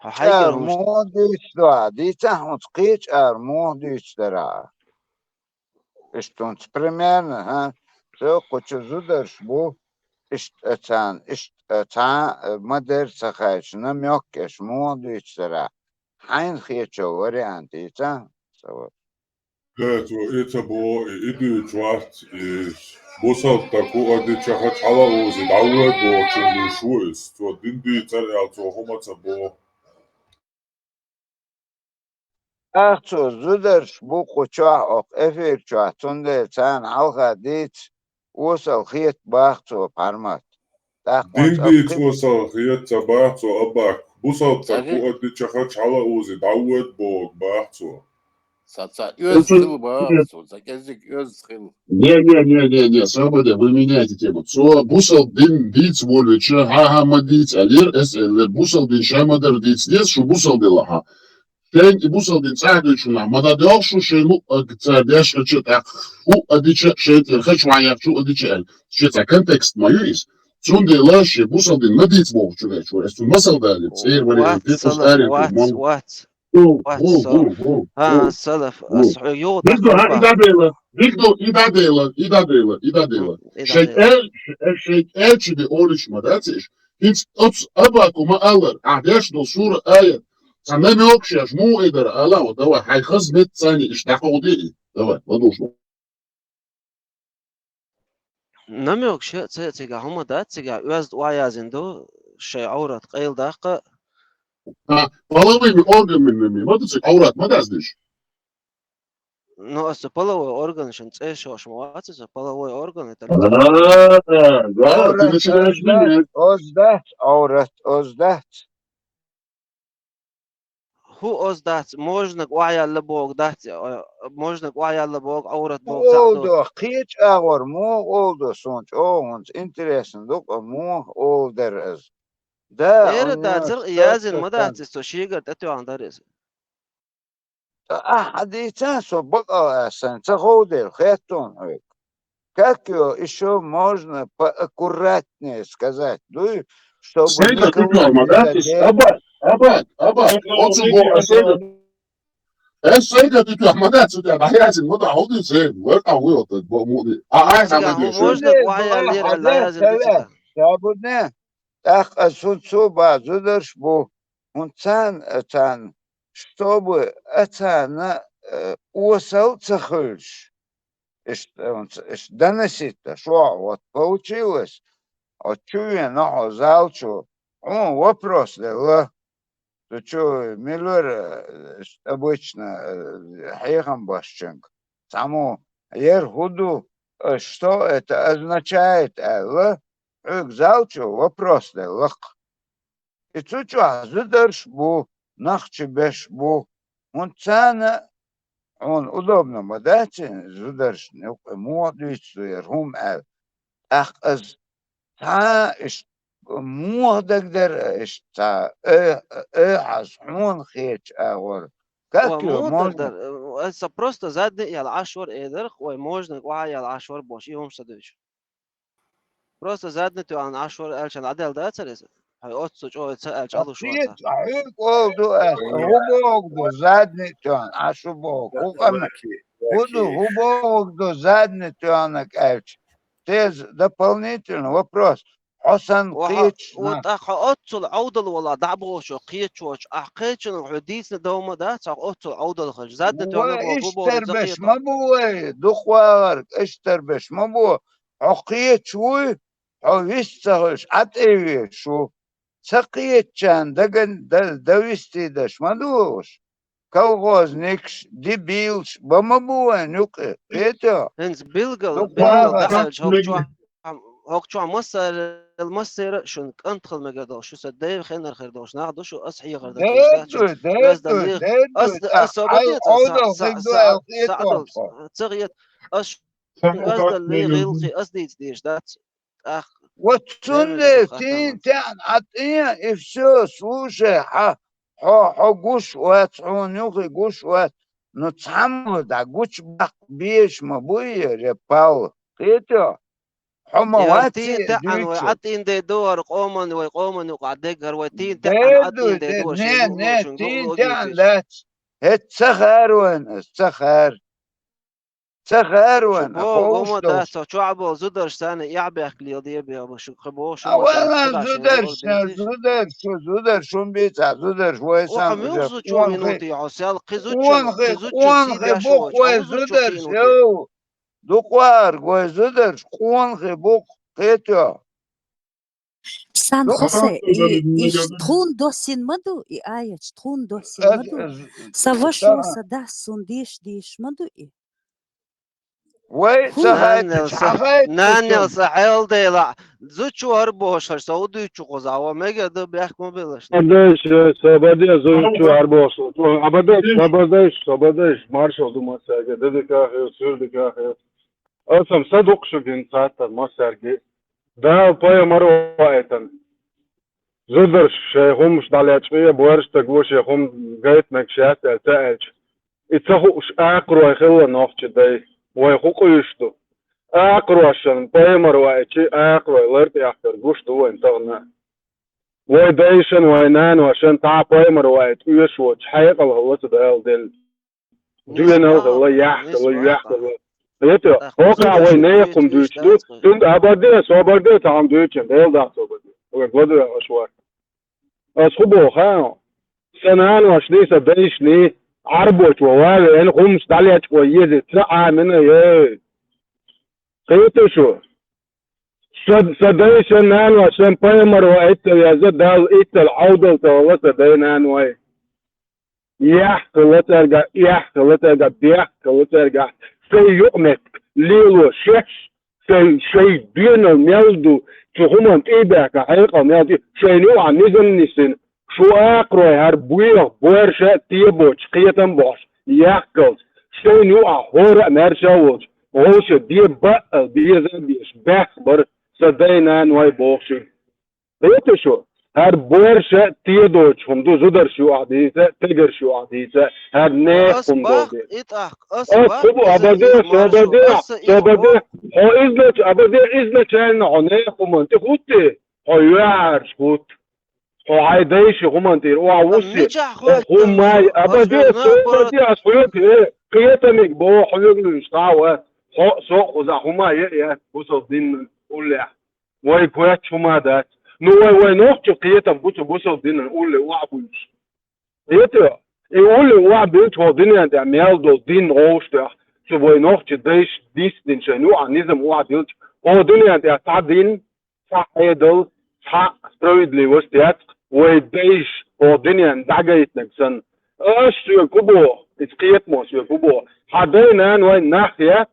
Хьо хьайгара хӀумаш муха дуьйцу дуьхьа? Дийца хьуна кхечара муха дуьйцу дара. Иштта хӀунца примерно, хӀа? Цо кху чу зударш бу, иштта царна, иштта цхьа а ма дара ца хаьча, намёк еш муха дуьйцу дара. Хьайна хетачо вариант йийца? Ца вар. Э, цо и ца бо, и, и дуьйцу вац, и бусалба стаг хӀу а дича хьачхьала узи дӀавоьду бохучун дуьш ву иза. Цо дин дийцар аьлла, цо хӀума ца бо. Ах, цо зударш бу кху чохь, окху эфир чохь, цундела царна хьалха дийца, осал хета бах цо, Пармат. ТӀаккха Дин хӀунца дийца апкхи- осал хета ца бах цо, Абак. Бусалба стаг хӀу а дича хьачхьала узи дӀавоьду боху бах цо. Ца, ца, оьзда хила бах цо, ца кӀезиг оьзда хила. Не, не, не, не, не, Сабаде, вы меняете тему. Цо бусалба дин дийца волавича, хьан-хьан ма дийца, аьллера, эс эллера, бусалба дин ша ма дара дийца деза, шу бусалба делахьа. Шайн и бусалба дин цӀахь дуьйцу нах ма дӀадоьлху шу, шайн луъ а цара деш хилча тӀаккха, хӀу а дича, шайн тӀера хачу ван яхчу а дича аьлла. Шен цхьа контекст ма ю иза. Цундела шен бусалба дин ма дийца бохучу гӀерташ вара. Эс цунна масал далира, цӀера варе, Вац, пекъус салаф, даре, вац, ман. Вац. Гу, Вац, гу, со. Гу, гу, ХӀа, гу, салаф, гу. Ас хьоьга юха Дика ду, хьа, и дӀадела, дика ду, и дӀадела, и дӀадела, и дӀадела. М, и Шайн дӀадела. Эл-, ш-, э, шайн элча де олуш ма дац иш. ХӀинца оцу Абаку ма аллара, ахь деш долу сура аят. Цхьа намёкаш еш, муха и дара, ала, вот, давай, хьайн хаза меттаца иш дӀакховдий и. Давай, ладугӀуш. Намёкаш ца, цигахь хӀума дац, цигахь оьзда охьаяздина ду, шайн Ӏоврат къайладаккха. А, половыми органами ма ду цига Ӏоврат ма даздеш. Ну, аса половой орган шун цӀе шош ма вац иза, половой орган это А, да, ты Ӏоврат начинаешь оз дац, менять. Ӏоврат оз дац. ХӀу оз дац, можнаг охьаялла боху дац, а, можнаг охьаялла боху, Ӏоврат боху цхьаъ ду. Олдо, кхечу агӀор муха олдо, суна чӀогӀа хӀунца интересно ду, къа муха олу дара аса. Да, Эра он дацара, немножко язйина ма дац иза, цо шегара тӀетоьхна дара иза. Ткъа ахьа дийца, со бакъал аса, сан ца ховдийла, хеттон хьоьга. Как его ещё можно поаккуратнее сказать? Ну, и чтобы Сайга никого тутур не ма дац иза, задеть. Абак, Абак, Абак, оцу бо а сайга. Э, сайга тутур ма дац, у тебя дохьяцин, ма да, хьо ду сайга, вай къа вуй оттад, бо муъди. А, ай, Цигахь хьама хьо деш. Можно Шуьннел охьаял бала лера хьо аьлла, дац, язйина ду хӀаваьлла, цигахь. Сабуне, тӀаккха ас хӀун цо бан зударш бу, хӀун царна, а, царна, чтобы а царна, э, осал ца хуьлуш. Иштта, э, хӀун ца, иштта доносить дан, шо, вот, получилось. Вот чу вена хьо зал чу, хьуна вопрос делла. Цу чу мила вара, э, обычно, э, хьехам башчуьнга. Цхьаммо, ер хӀун ду, э, что это означает, аьлла, хьоьга зал чу вопрос делла-кх. И цу чохь зударш бу, нохчий беш бу. ХӀунда царна хьуна удобно ма дац и зударшна юкъа муха дуьйцу яра хӀума аьлла. ТӀаккха аса цхьа иштта муха дагадара, иштта цхьа ой-, ойхьаз хьуна хеташ агӀор. Как Ой, его муха можно? Дагадара? Аса просто задний яла Ӏаш вара, э, дара, ой, можно охьаяла Ӏаш вара бохуш, и хӀума ца дуьйцуш. Просто задний тоьхна Ӏаш вара аьлча, дӀаделла дацара иза? Хьайн оццу чӀогӀа ца аьлча, алуш вацахь. Хьоьга олу ду ас, хӀун боху ду, задний тоьхна Ӏаш хӀун боху? ХӀун къамел? ХӀун ду, хӀун боху ду, задний тоьхнарг аьлча? Теза дополнительный вопрос. Хьо санна кхечу нах. ТӀаккха хьо оццул Ӏовдал вала дӀа а бохучо, кхечочу, ахь кхечунах хьо дийцина дов ма дац, хьо оццул Ӏовдал хилча. Задний тоьхнарг боху, хӀун боху ду, ца кхетахь. Ва иштта тербеш ма бу вай, дукха вагӀарг, иштта тербеш ма бу. Хьо кхеча вуй, хьо вист ца хуьлуш, Ӏа тӀе везаш ву. Ца кхетачарна даган дан, довести даш ма ду уьш. Колхозникаш, дебилаш бан ма бу вайна юкъе. Кхетий хьо? ХӀинца билггал, билггал дӀааьлча, хӀокху чохь, хӀокху чохь массарел, массера а шун кӀант хила мегар долуш, шу сан ден хенара хир долуш нах ду, шу ас хьехар дан дезаш дац, шу оьзда леха. Ас, ас собар деза, са, са, са, са, ца хета. Ас Сан оьзда леха гӀиллакхе ас дийца дезаш дац. ТӀаккха Вот цундела сийна теӀна Ӏа тӀе, и всё, слушай, хьа, хьо, хьо гуш вац, хьуна юххе гуш вац. Ну, цхьаммо дӀа гучубаккха безаш ма бу и, я Павла. Кхетий хьо? Хьо ма Яр вац тин э таьӀан вай дуьйцу. ӀатӀин де ду хӀара къоман, вай къоман юкъа деггара вай тин таьӀан Деду, ӀатӀин де де, ду хӀара не, шайн не, гугӀу шун тин гугӀу таьӀан гугӀу дац. ХӀета ца хаар вайна, аса ца хаар. Ца хаар Шу вайна, богӀу ховш гума долуш. дац, со чохь болу зударш санна яхь бехк лел де беха, шу кхин боху шу А ма дац, валан кхидӀа шайн зударш, боху дийцича. зударш, шу зударш, шун бийца зударш, вай Оха сан муьлха уже зучу къонхи, винут и хьо сел, кхин зучун, къонхи, кхин зучун къонхи сийдеш бух волчу, вай хьо зучу зударш, кхин ву. йоу. Дукъар, вай зударш, къонхи бух, кхетё. Сан Дукъар. Хосе, и, и тхуна доссина ма ду, и аяташ тхуна доссина ма ду. Сан вашо, сан дас сун деш деш ма ду и. Вай ца хайташ, хьа хайташ. Нанел са хьел дела, зучу хӀара бохуш хьаш, со удуьйчу кхуза, ва мега ду бехк ма белаш. Абадеш, сабаде, зучу хӀара бохуш. Абадеш, сабадеш, сабадеш, маршал ду массаьрга, дедикахир, суьрдикахир. Асам са дукха шу гин цаттар массаьрга. Дала пайхамар ваийтан. Зударш шайн хӀумаш дӀалечкъе, боьрша стаг ву шен хӀума гайта мегаш яц аьлла ца аьлча. И ца хууш акхарой хилла нохчи дай, вай хӀу къуьйсуш ду. Акхарошан пайхамар ваийтчи, акхарой лар тӀехкар гуш ду вайн тахана. Вай дайшан, вай наношан тӀа пайхамар ваийта оьшуш воцу хьекъал хилла ца Дала делла. Дуьйнал хилла, яхь хилла, юьхь хилла. Хета, хӀокхахь вай нехан хӀума дуьйцуш ду, цуьнга абаде, собарде, цхьа хӀума дуьйцуш, Дела дахь собарде. Вай гладоьгӀуш вара. Ас хӀу боху, ха? Сан наношний, сан дайшний, Ӏарбочо ван веана, хӀумаш дӀалечкъо еза, ца Ӏамина, ей. Кхета шу? Сан, сан дайшан, наношан пайхамар ваийта ца веза, Далла иттал Ӏовдал ца хилла сан дай, наной. Яхь хилла цаьрга, эхь хилла цаьрга, бехк хилла цаьрга, шайн юкъаметтиг лело шаьш, шайн, шайн доьналла мел ду, цу хӀуманна тӀе а баьхкина, хьекъал мел ду, шайна юкъахь низам нисдина, шу акхарой хӀара боьха, боьрша а, тебочу, кхетам а бохьуш, яхкалц, шайна юкъахь хӀора а маьрша а волчу, вовшийн бен баъал безам а беш, баьхкабар сан дай, наной боху шуьга. Кхета шу, хӀара боьрша а, тебочу хӀума ду, зударш юкъахь дийца а, стегарш юкъахь дийца а, хӀара нехан хӀума долу дела. Ас хӀу бу, абаде, собаде, собаде, хьо изначально, абаде, изначально хьо нехан хӀуманна тӀе хӀуттий, хьо юьхьӀаьржа хӀутта. Хьо хьайн дайшин хӀуманна тӀера охьа вуссий, хьо хӀумма, абаде, собаде, ас хьоьга, э, кхетамиг боху хьоьга луьйш, дӀа а вац, хьо а, со а кхузахь хӀумма е а яц, бусалба динан уллехь. Вай коьртачу хӀума дац. Ну, вай, вай нохчийн кхетам бу цу бусалба динан улле охьабуьйлуш. Кхетий? И улле охьабуьйлча, хӀокху дуьнен тӀехь мел долу дин гӀовшах, цу вай нохчийн дайша дисдина шайна юкъахь низам охьадилча, хӀокху дуьнен тӀехь цхьа дин, цхьа Ӏедал, цхьа справедливость яц-кх вай дайша хӀокху дуьненна дӀагайтинарг санна. Ас соьга хӀу боху, иза кхетамо соьга хӀу боху. Хьан дай, наной нах яц,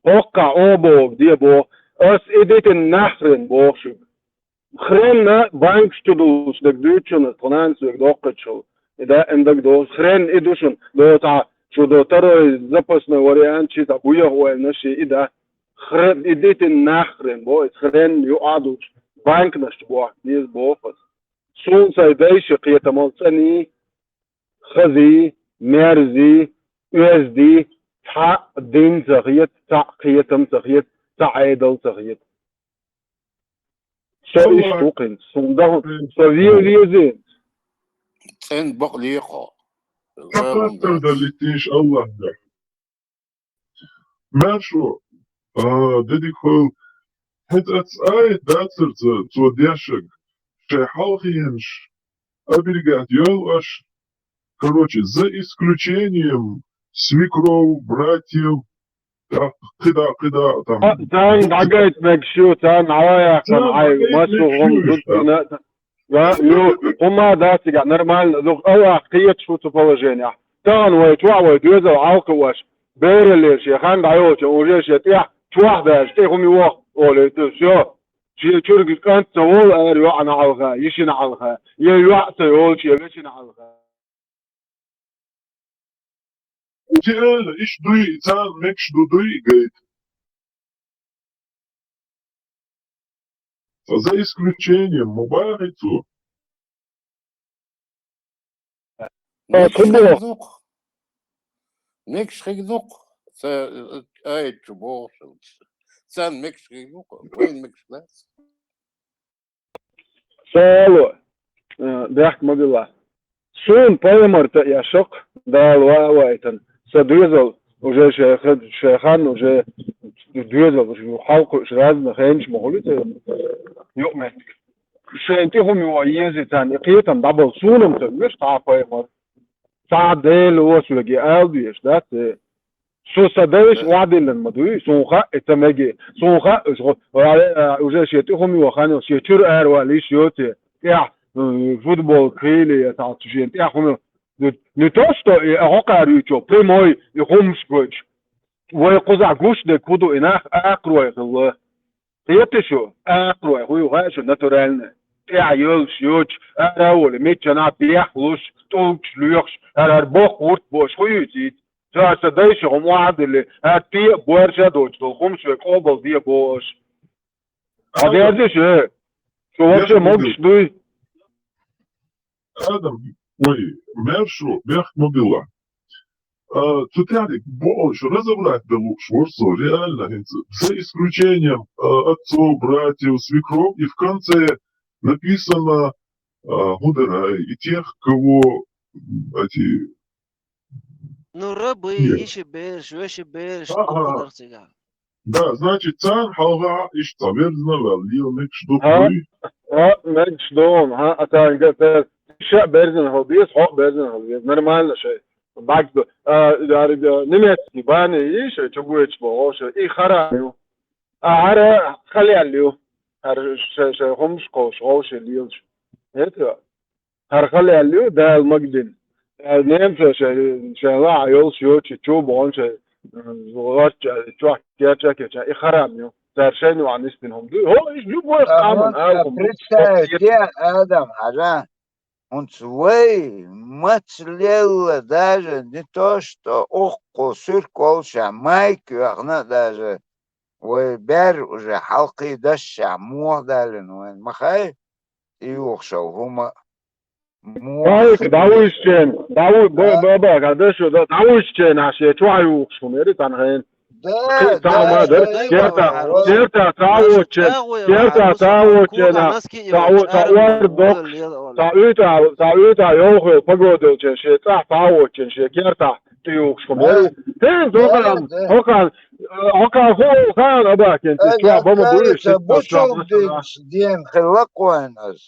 хӀоккхахь оха бохург де боху, ас и дитина нахрен боху шуьга. Хренна банкаш чу долуш дерг дуьйцу шуна, тхо нана соьга доккхуьйтуш хилла. И даим дагадогӀуш, хрен и ду шуна, доцахь шу до второй запасной вариант, ши цхьа буьйха ойла ши и дац. Хрен, и дитина нахрен боху, иза хренна юкъа а дуьйцуш, банканаш чу бохка деза боху ас. Суна сайн дайшин кхетамал цӀанйий, хазий, мерзий, оьздий, цхьа а дин ца хета, цхьа а кхетам ца хета, цхьа а Ӏедал ца хета. Со иштта ву кхин, суна даха, со вен веза. ЦӀена бакъ лехо. Хьан хаттар дан литтийша Аллахьга. Маьршо, а, де дика хуьлда, хӀета ас аят дацара ца, цо дешаг, шайн хьалхенаш, оберегать йойла аш, короче, за исключением свекров, братьев, тӀаккха кхидӀа, кхидӀа а там. Царна дӀагайта мегаш ю, царна хьала а яьккхина, хьайн массо а хӀума зудчунна а. Ва, ю, хӀума дац цигахь, нормально, дукха Аллах кхеташ ву цу положенехь. Тахана вай чохь вай доьзал хьалакхуьуш, бераллера шен хан дӀайолчу, уже шен тӀехь чохь даьлча, тӀе хӀума йоху, олуьйту, всё. Шен чуьрга кӀант ца волу ара йоӀана хьалха, йишина хьалха, я йоӀ ца йолчу, я вешина хьалха. Церан иш дуй, царна мегаш ду дуй гайта. За исключением, ма бахи цо. Мегаш хир ду-кх. Мегаш хир ду-кх. Ца, э, аят чу бохуш. Царна мегаш хир ю-кх, вайна мегаш дац. Сало, э, бехк ма билла. Суна пайхамар тӀа а ешшакх, Дала ваь а вайтан, са доьзал уже шайха, шайхан уже доьзал уже хьалкхуьуш разна хенаш ма хуьлу те. Юкъ-меттиг. Шайн тӀе хӀума йо еза царна, и кхетам дӀабала суна-м ца веш, тха пайхамар. Цхьа Дела ва соьга ала дезаш, дац? Со сан дайша охьадиллина ма дуй, суна хаьа и ца меге. Суна хаьа, уж гӀо-, а, а, уже шен тӀе хӀума йо хан йо, шен чуьра аравала йиш йоций, тӀехь, м, футболка хийла я цхьацца шен тӀехь хӀума йо. Не, не то, что и хьокхар ю чо, прямой, и хӀумаш гойтуш. Вай кхузахь гуш дерг хӀун ду, и нах акхарой хилла. Кхетий шу, акхарой хӀун ю хаьа шу натуральный. ТӀехь йолуш йоцуш, ара а волий, миччанхьа бехлуш, тӀулгаш лоьхуш, ара-ара боккха гӀурт беш, хӀун ю иза? Ша сан дайша хӀума охьадиллий, ара те а, боьрша а доцуш долу хӀумаш вай къобал де боху аша. Хьан дерзиш, э? Шу вообще могуш дуй? Адам, ой, Мершо, бехк ма билла. А, цу тӀехь бохуш разобрать дан лууш вара со, реально, хӀинца. За исключением, а, отцов, братьев, свекров, и в конце написано, а, хӀун дара, и тех, кого, м, эти... Ну, рабы, иши берш, веши берш, ага, кху дар цигахь. Да, значит, царна хьалха иштта цхьа верзина ваьлла лела мегаш ду. ХӀа, хӀа, мегаш ду, хӀа, а царна гар тера ша а берзина хила беза, хьо а берзина хила беза. Нормально шай. Бакс ду. А, яри, а, немецкий бани и шай чугуьйчу боху шай. И харам ю. А, хӀара халел ю. ХӀара шай, шай хӀумаш кховш, гӀовши лелаш. ХӀета? ХӀара халел ю, Дала магадина. Э, немцо шайн, шайн лаьа йолуш йоцу чу боху шайн, э, гӀорча, чохь кеча, кеча. И харам ю. Цара шайна ваьхьа нисдина хӀума ду. ХӀо, иза любой къаман ала хӀума ду. Представь себе, Адам, хьажа. ХӀунца вай маца лелла даже не то, что уккхул суьрк волуша майка йоьхна а даже, вай бер уже хьалкхий дашшехь муха далина вайн, ма хай? ТӀеюхуш йолу хӀума. Вайка дӀавуьйсучен, дӀаву-, ба-, ба-, ба-, га дашо, да, дӀавуьйсучен, аш е чохь юхуш хӀума яри цхьана хена. Да, кхин а цхьа хӀума дара, керта, керта цхьа а воцучен, керта цхьа а воцучен, цхьа о-, цхьа ор доккхуш, цхьа уьйтӀа, цхьа уьйтӀа йовхо йолу погода йолчен, шен цӀахь цхьа а воцучен, шен кертахь тӀеюхуш хӀума яри. ХӀинца хӀокхарна, хӀокхарна, хӀокхарна хӀун хаьа, Абакин, цхьа чохь бама буьйш, ца бусулба динца ден хилла кхойн ас.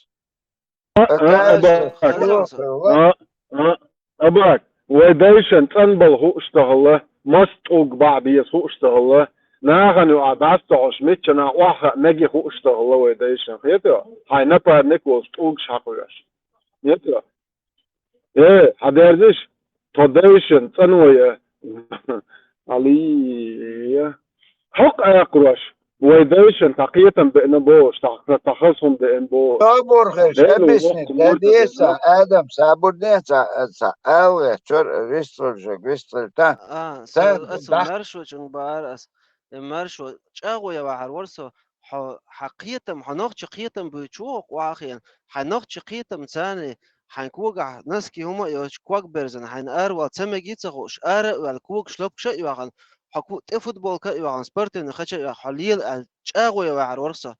А, а, Абак, а, а, Абак, вай дайшан цӀанбала хууш ца хилла, маст тӀулг бахьа беза хууш ца хилла, нахана юкъахь дӀаса ца хьош, миччанхьа охьахаа мега хууш ца хилла вай дайшан, хетий? Хьайн напарник волчу тӀулгаш хьакхоьхьуш. Хетий? Э, хьан дерзиш? Тхо дайшан цӀанвай, э, Али, э, хьокху акхарош, вай дайшан цхьа кхетам беана бохуш, цхьа, цхьа хаза хӀума деана бохуш. Собар хеш, объясни, дан де сан, Адам, сабур де сан, сан алгӀе, чор, вистхуьлуш, вистхуьлуш, та. А, сан, аса маршочун бара ас, э, маршо, чӀагӀо я вахьар вара со, хьо, хьан кхетам, хьо нохчи кхетам буьйцу ву хӀокху охьахиъна, хьайн нохчи кхетам царний, хьайн когахь носки хӀума а йоцуш, ког берзан, хьайна аравала ца мега ца хууш, ара а ваьлла, когаш лопкуш а йохана, хьо ку-, тӀе футболка а йохана, спортивный хача а йохана, хьо лела аьлла, чӀагӀо я вахьар вара со.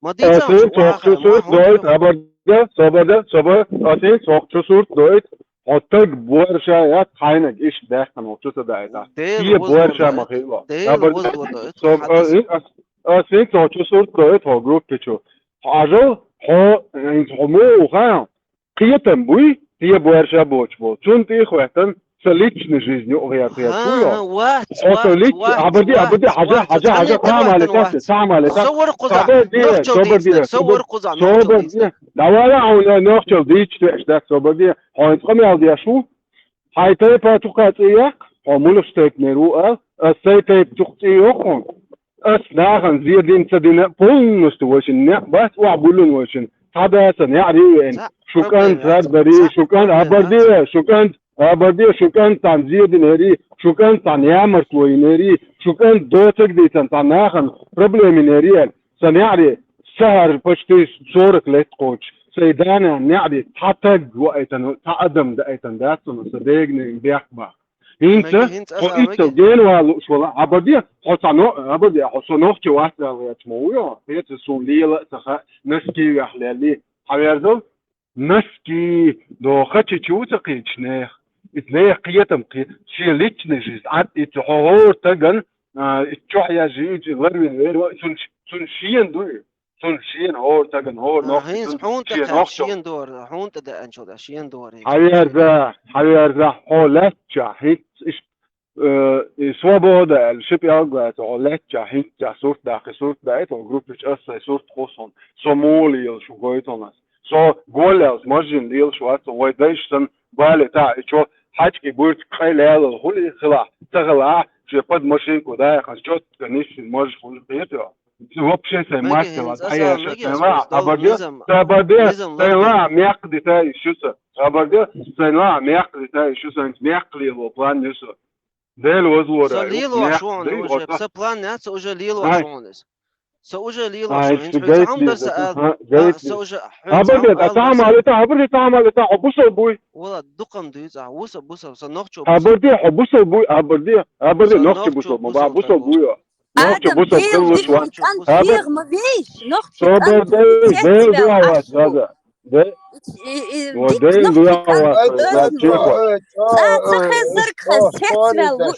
Ма дийца хьуна охьахиъна, ма хӀунда. Собар де, собар де, собар, ас хӀинца хӀокху чу сурт дойту, хьо таг боьрша яц, хьайнаг иштта даьккхина хӀокху чу ца даийтахь. Дела веза вара дойту. Дела веза вара дойту. Собар, ас, ас хӀинца хӀокху чу сурт дойту, хьо группи чу. Хьажал, хьо, хӀинца хьо муха ву хаьа? Кхетам буй, те боьрша боцуш болу. Цунна тӀе а хӀоьттина, сан личный жизнь юкъа гӀертар ца хуьлу. Хьо сан личный, абарди, абарди, хьажа, хьажа, хьажа, цхьа хӀума летахь, цхьа хӀума летахь. Собар де, собар де, собар де. Давай, хьуна нохчалла дийцича деш дац, собар де. Хьо хӀинца къамел деш ву? Хьайн тайпа чукха цӀе яккха, хьо муьлхачу тайпанера ву ала, ас сайн тайпа чукха цӀе йоккху хьуна. Ас нахана зе дина ца дина, полностью вайшинна некъ бац, охьабуьллун вайшинна. Цхьа да сан неӀаре а веана, шу кӀант хӀара дарий, шу кӀант абарде, шу кӀант абарде, шу кӀант цхьана зе динарий, шу кӀант цхьана ямартло йинарий, шу кӀант доцург дийцан цхьана нахана проблема йинарий аьлла. Сан неӀаре, сан хӀара почти сорок лет кхочуш, сайн да-нана неӀаре цхьа таг ваийтина, цхьа адам даийтина дац суна, сан дегнийн бехк баха. ХӀинца хьо иштта генвалуш вала, хьабарде, хьо ца но-, хьабарде, хьо со нохчи вац аьлла гӀерташ ма вуй хьо, хӀинца суна лела а ца хаьа, наскивехь лелли, хьаверзал, наски, дохачи чу ца кхийча нех. Иза нех кхетам кхе, шен личный жизнь, а, иза хьо хӀора таган, а, иза чохь яжи, иза ларвин вер, цун, цун шен ду иза. Цунна шена хӀора тагана, хӀора нохча, хӀинца хьуна тӀе шен кхаьчна, нохчо. Шена дора, хьуна тӀе деанчул дӀа, шена дора. Хьаверза, хьаверза, хьо лаьттача, хӀинца иш, э, и свобода аьлла, ши пӀелг лаьца, хьо лаьттача, хӀинца сурт даккхи, сурт даита, хьо группа чу ас сайн сурт кхуссун, со мула ела шу гойталнас. Со голлялс мажжин лела шу вац, вай дайш сан бале та, и чо хьачки бурт кхай лелал хули хила, ца хила, ше под машинку даихас чотка нишин маж хули хетё. Вообще сайн мастер ла дӀаяша сайн ла, хабарде, хабарде, сайн ла мекх дита ишуса. Хабарде, сайн ла мекх дита ишуса, мекх лело план юса. Дел возлора. Со лело шуна уже, со план яц, уже лело шуна. Со уже лело шуна. Хьамдарса а, со уже. Хабарде, а тамалита, хабарде, тамалита, хьо бусал буй. Вала, дукхам дуйца, а, вуса бусал, со нохчо. Хабарде, хьо бусал буй, хабарде, хабарде, нохчо бусал, ма ба бусал буй. Нохчо бусал хилла шу вац. Хабар. Собар дей, дей дуа вац, дада. Дей. О, дей дуа вац, да, чехо. Ца хезар кхес хецвел лу.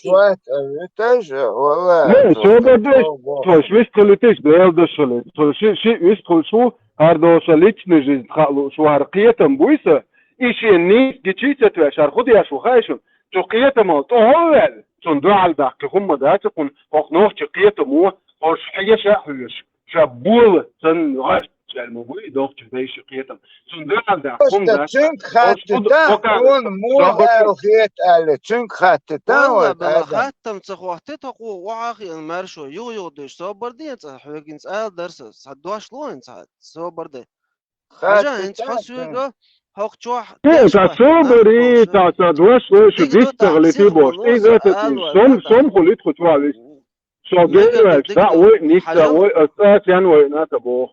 Не, собар дей, то есть вист хилитиш, дел дошали. То есть ши, ши вист хул шу, хар доша личный жизнь халу шу, хар кхетам буйса. И шен нийса гичи ца твеш, хар худеш ву хайшун. Цу кхетамал тӀо хьо ваьлла, цунна дуьхьал даккхи хӀумма дац кхунна, хӀокху нохча кхетамо, хӀорш хьеша а хьоьжуш, ша бола санна гӀаш чӀел ма буй, нохча дайша кхетам. Цунна дуьхьал даккхи хӀумма дац. Цуьнга хаттита, хьуна муха аьлла хета аьлла, цуьнга хаттита. Валла, бала, хаттам ца хӀоттий, тхо кху охьа а хиъна маьршо, юха-юха дуьйш, собар де цӀа, хьоьгинца ала дара сан, цхьа дош ло хӀинца, собар де. Хьажа, хӀинца хьо соьга хӀокху чохь. Э, та собари, та, та дош вай шу дистагӀли ти бош. Эй, за, та, сом, сом хули тху чохь вис. Со генваьлча, да, вай, ницца, вай, аса, сен вай, ната бох.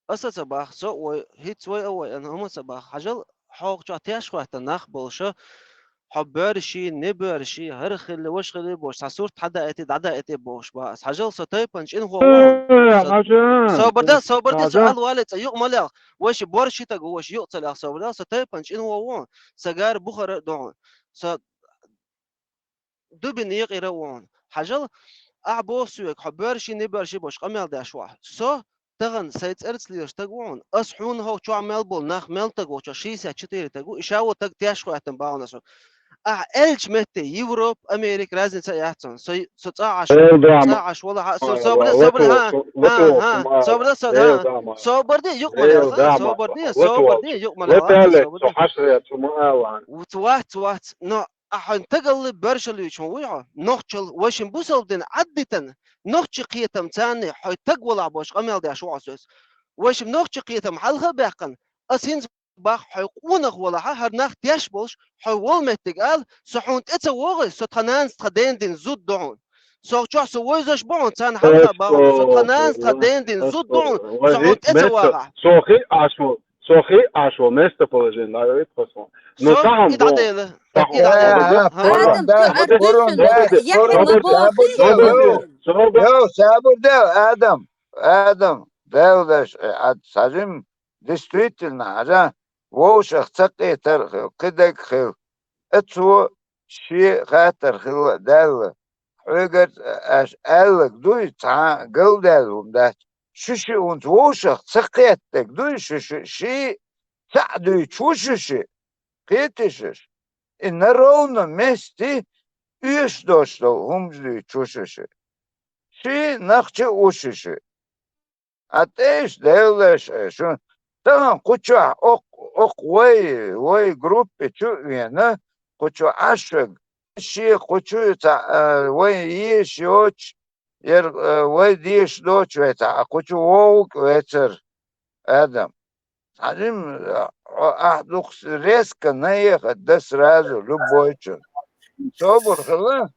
Аса ца бах, со вай, хӀиц вай, а вай, ан хӀума ца бах. Хьажал, хьо хӀокху чохь теш хӀоттан нах болуша, хьо боьрший, не боьрший, хӀара хилла, ваша хилла бохуш, цхьа сурт хьадаийти, дӀадаийти бохуш бах ас. Хьажал, со тайпан чӀин хӀо ву. Э, хьажа. Собар да, собар да, хьажа. Ца ала вале цӀа юкъ ма лех. Ваша боьрший таг ву, ваша юкъ ца лех, собар да, со тайпан чӀин хӀо ву. Са гара бухара а ду хьуна. Со дубина екъира а ву хьуна. Хьажал, ахь боху соьга, хьо боьрший, не боьрший бохуш къамел деш ву ахь. Со Тахана сайн цӀарца лелаш таг ву хьуна. Ас хьуна хӀокху чохь мел болу нах мел таг ву, чохь шийсет четыре таг ву, и ша ву таг теш хӀоьттина бахьана со. Ахь аьллачу метте Европа, Америка разница а яц цунна. Со, со цӀа Ӏаш, цӀа Ӏаш вала хьа, со, собар де, собар де, хьа, хьа, хьа, собар де, со, хьа, собар де, юкъ ма ле, собар де, собар де, юкъ ма ле, собар де. Вац, вац, но Ахьа хьайн тагалли боьршаллийташ хьуна вуй хьо, нохчалла, вайшин бусалба дин Ӏаддитана, нохчи кхетам царна хьо таг валахь бохуш къамел деш ву хьо соьца. Вайшин нохчи кхетам хьалха а баьккхина, ас хӀинца бах хьо къонах валахьа, хӀара нах теш болуш, хьо волу меттиг ала, со хьуна тӀе ца вогӀий, со тхан нанас тхан ден дин зуда ду хьуна. Со чохь со вайзаш бу хьуна, царна хьалха баху, со тхан нанас тхан ден дин зуда ду хьуна, со хьуна тӀе ца вагӀахь. Со хи Ӏаш ву. Со хи Ӏаш ву местоположение, наверное, посмотрим. Ну, со там и дӀадела. Адам, цу Ӏарбишна яхь ма бохий. Йо, сабур де, Адам, Адам, Дела даш, э, Ӏад сажим, действительно, хьажа, вовшах ца кхетар хил, кхидерг хил. Э, цо шен хаттар хилла даьлла. Хьоьгара аша аьлларг дуй, цхьа а галдаьлла хӀума дац. Шу шиъ хӀунца вовшах ца кхеттарг дуй, шу шиъ ший цхьаъ дуьйцуш ву шу шиъ. Кхетий шу? И на ровном месте оьшуш долуш долу хӀуманаш дуьйцуш ву шу шиъ. Ший нахча а ву шу шиъ. А тӀе иштта Делан леш, шу тахана кху чохь окху, окху вай, вай группе чу а вена, кху чу Ӏаш верг, шен кху чу цхьа, а, вайн езаш йоцуш, яра, а, вай дезаш доцуш вай цхьа, а кху чу вогӀург а вецара, Адам. Цхьа жимма, а, ахь дукха резко наехать дан сразу любойчун. Собар хила.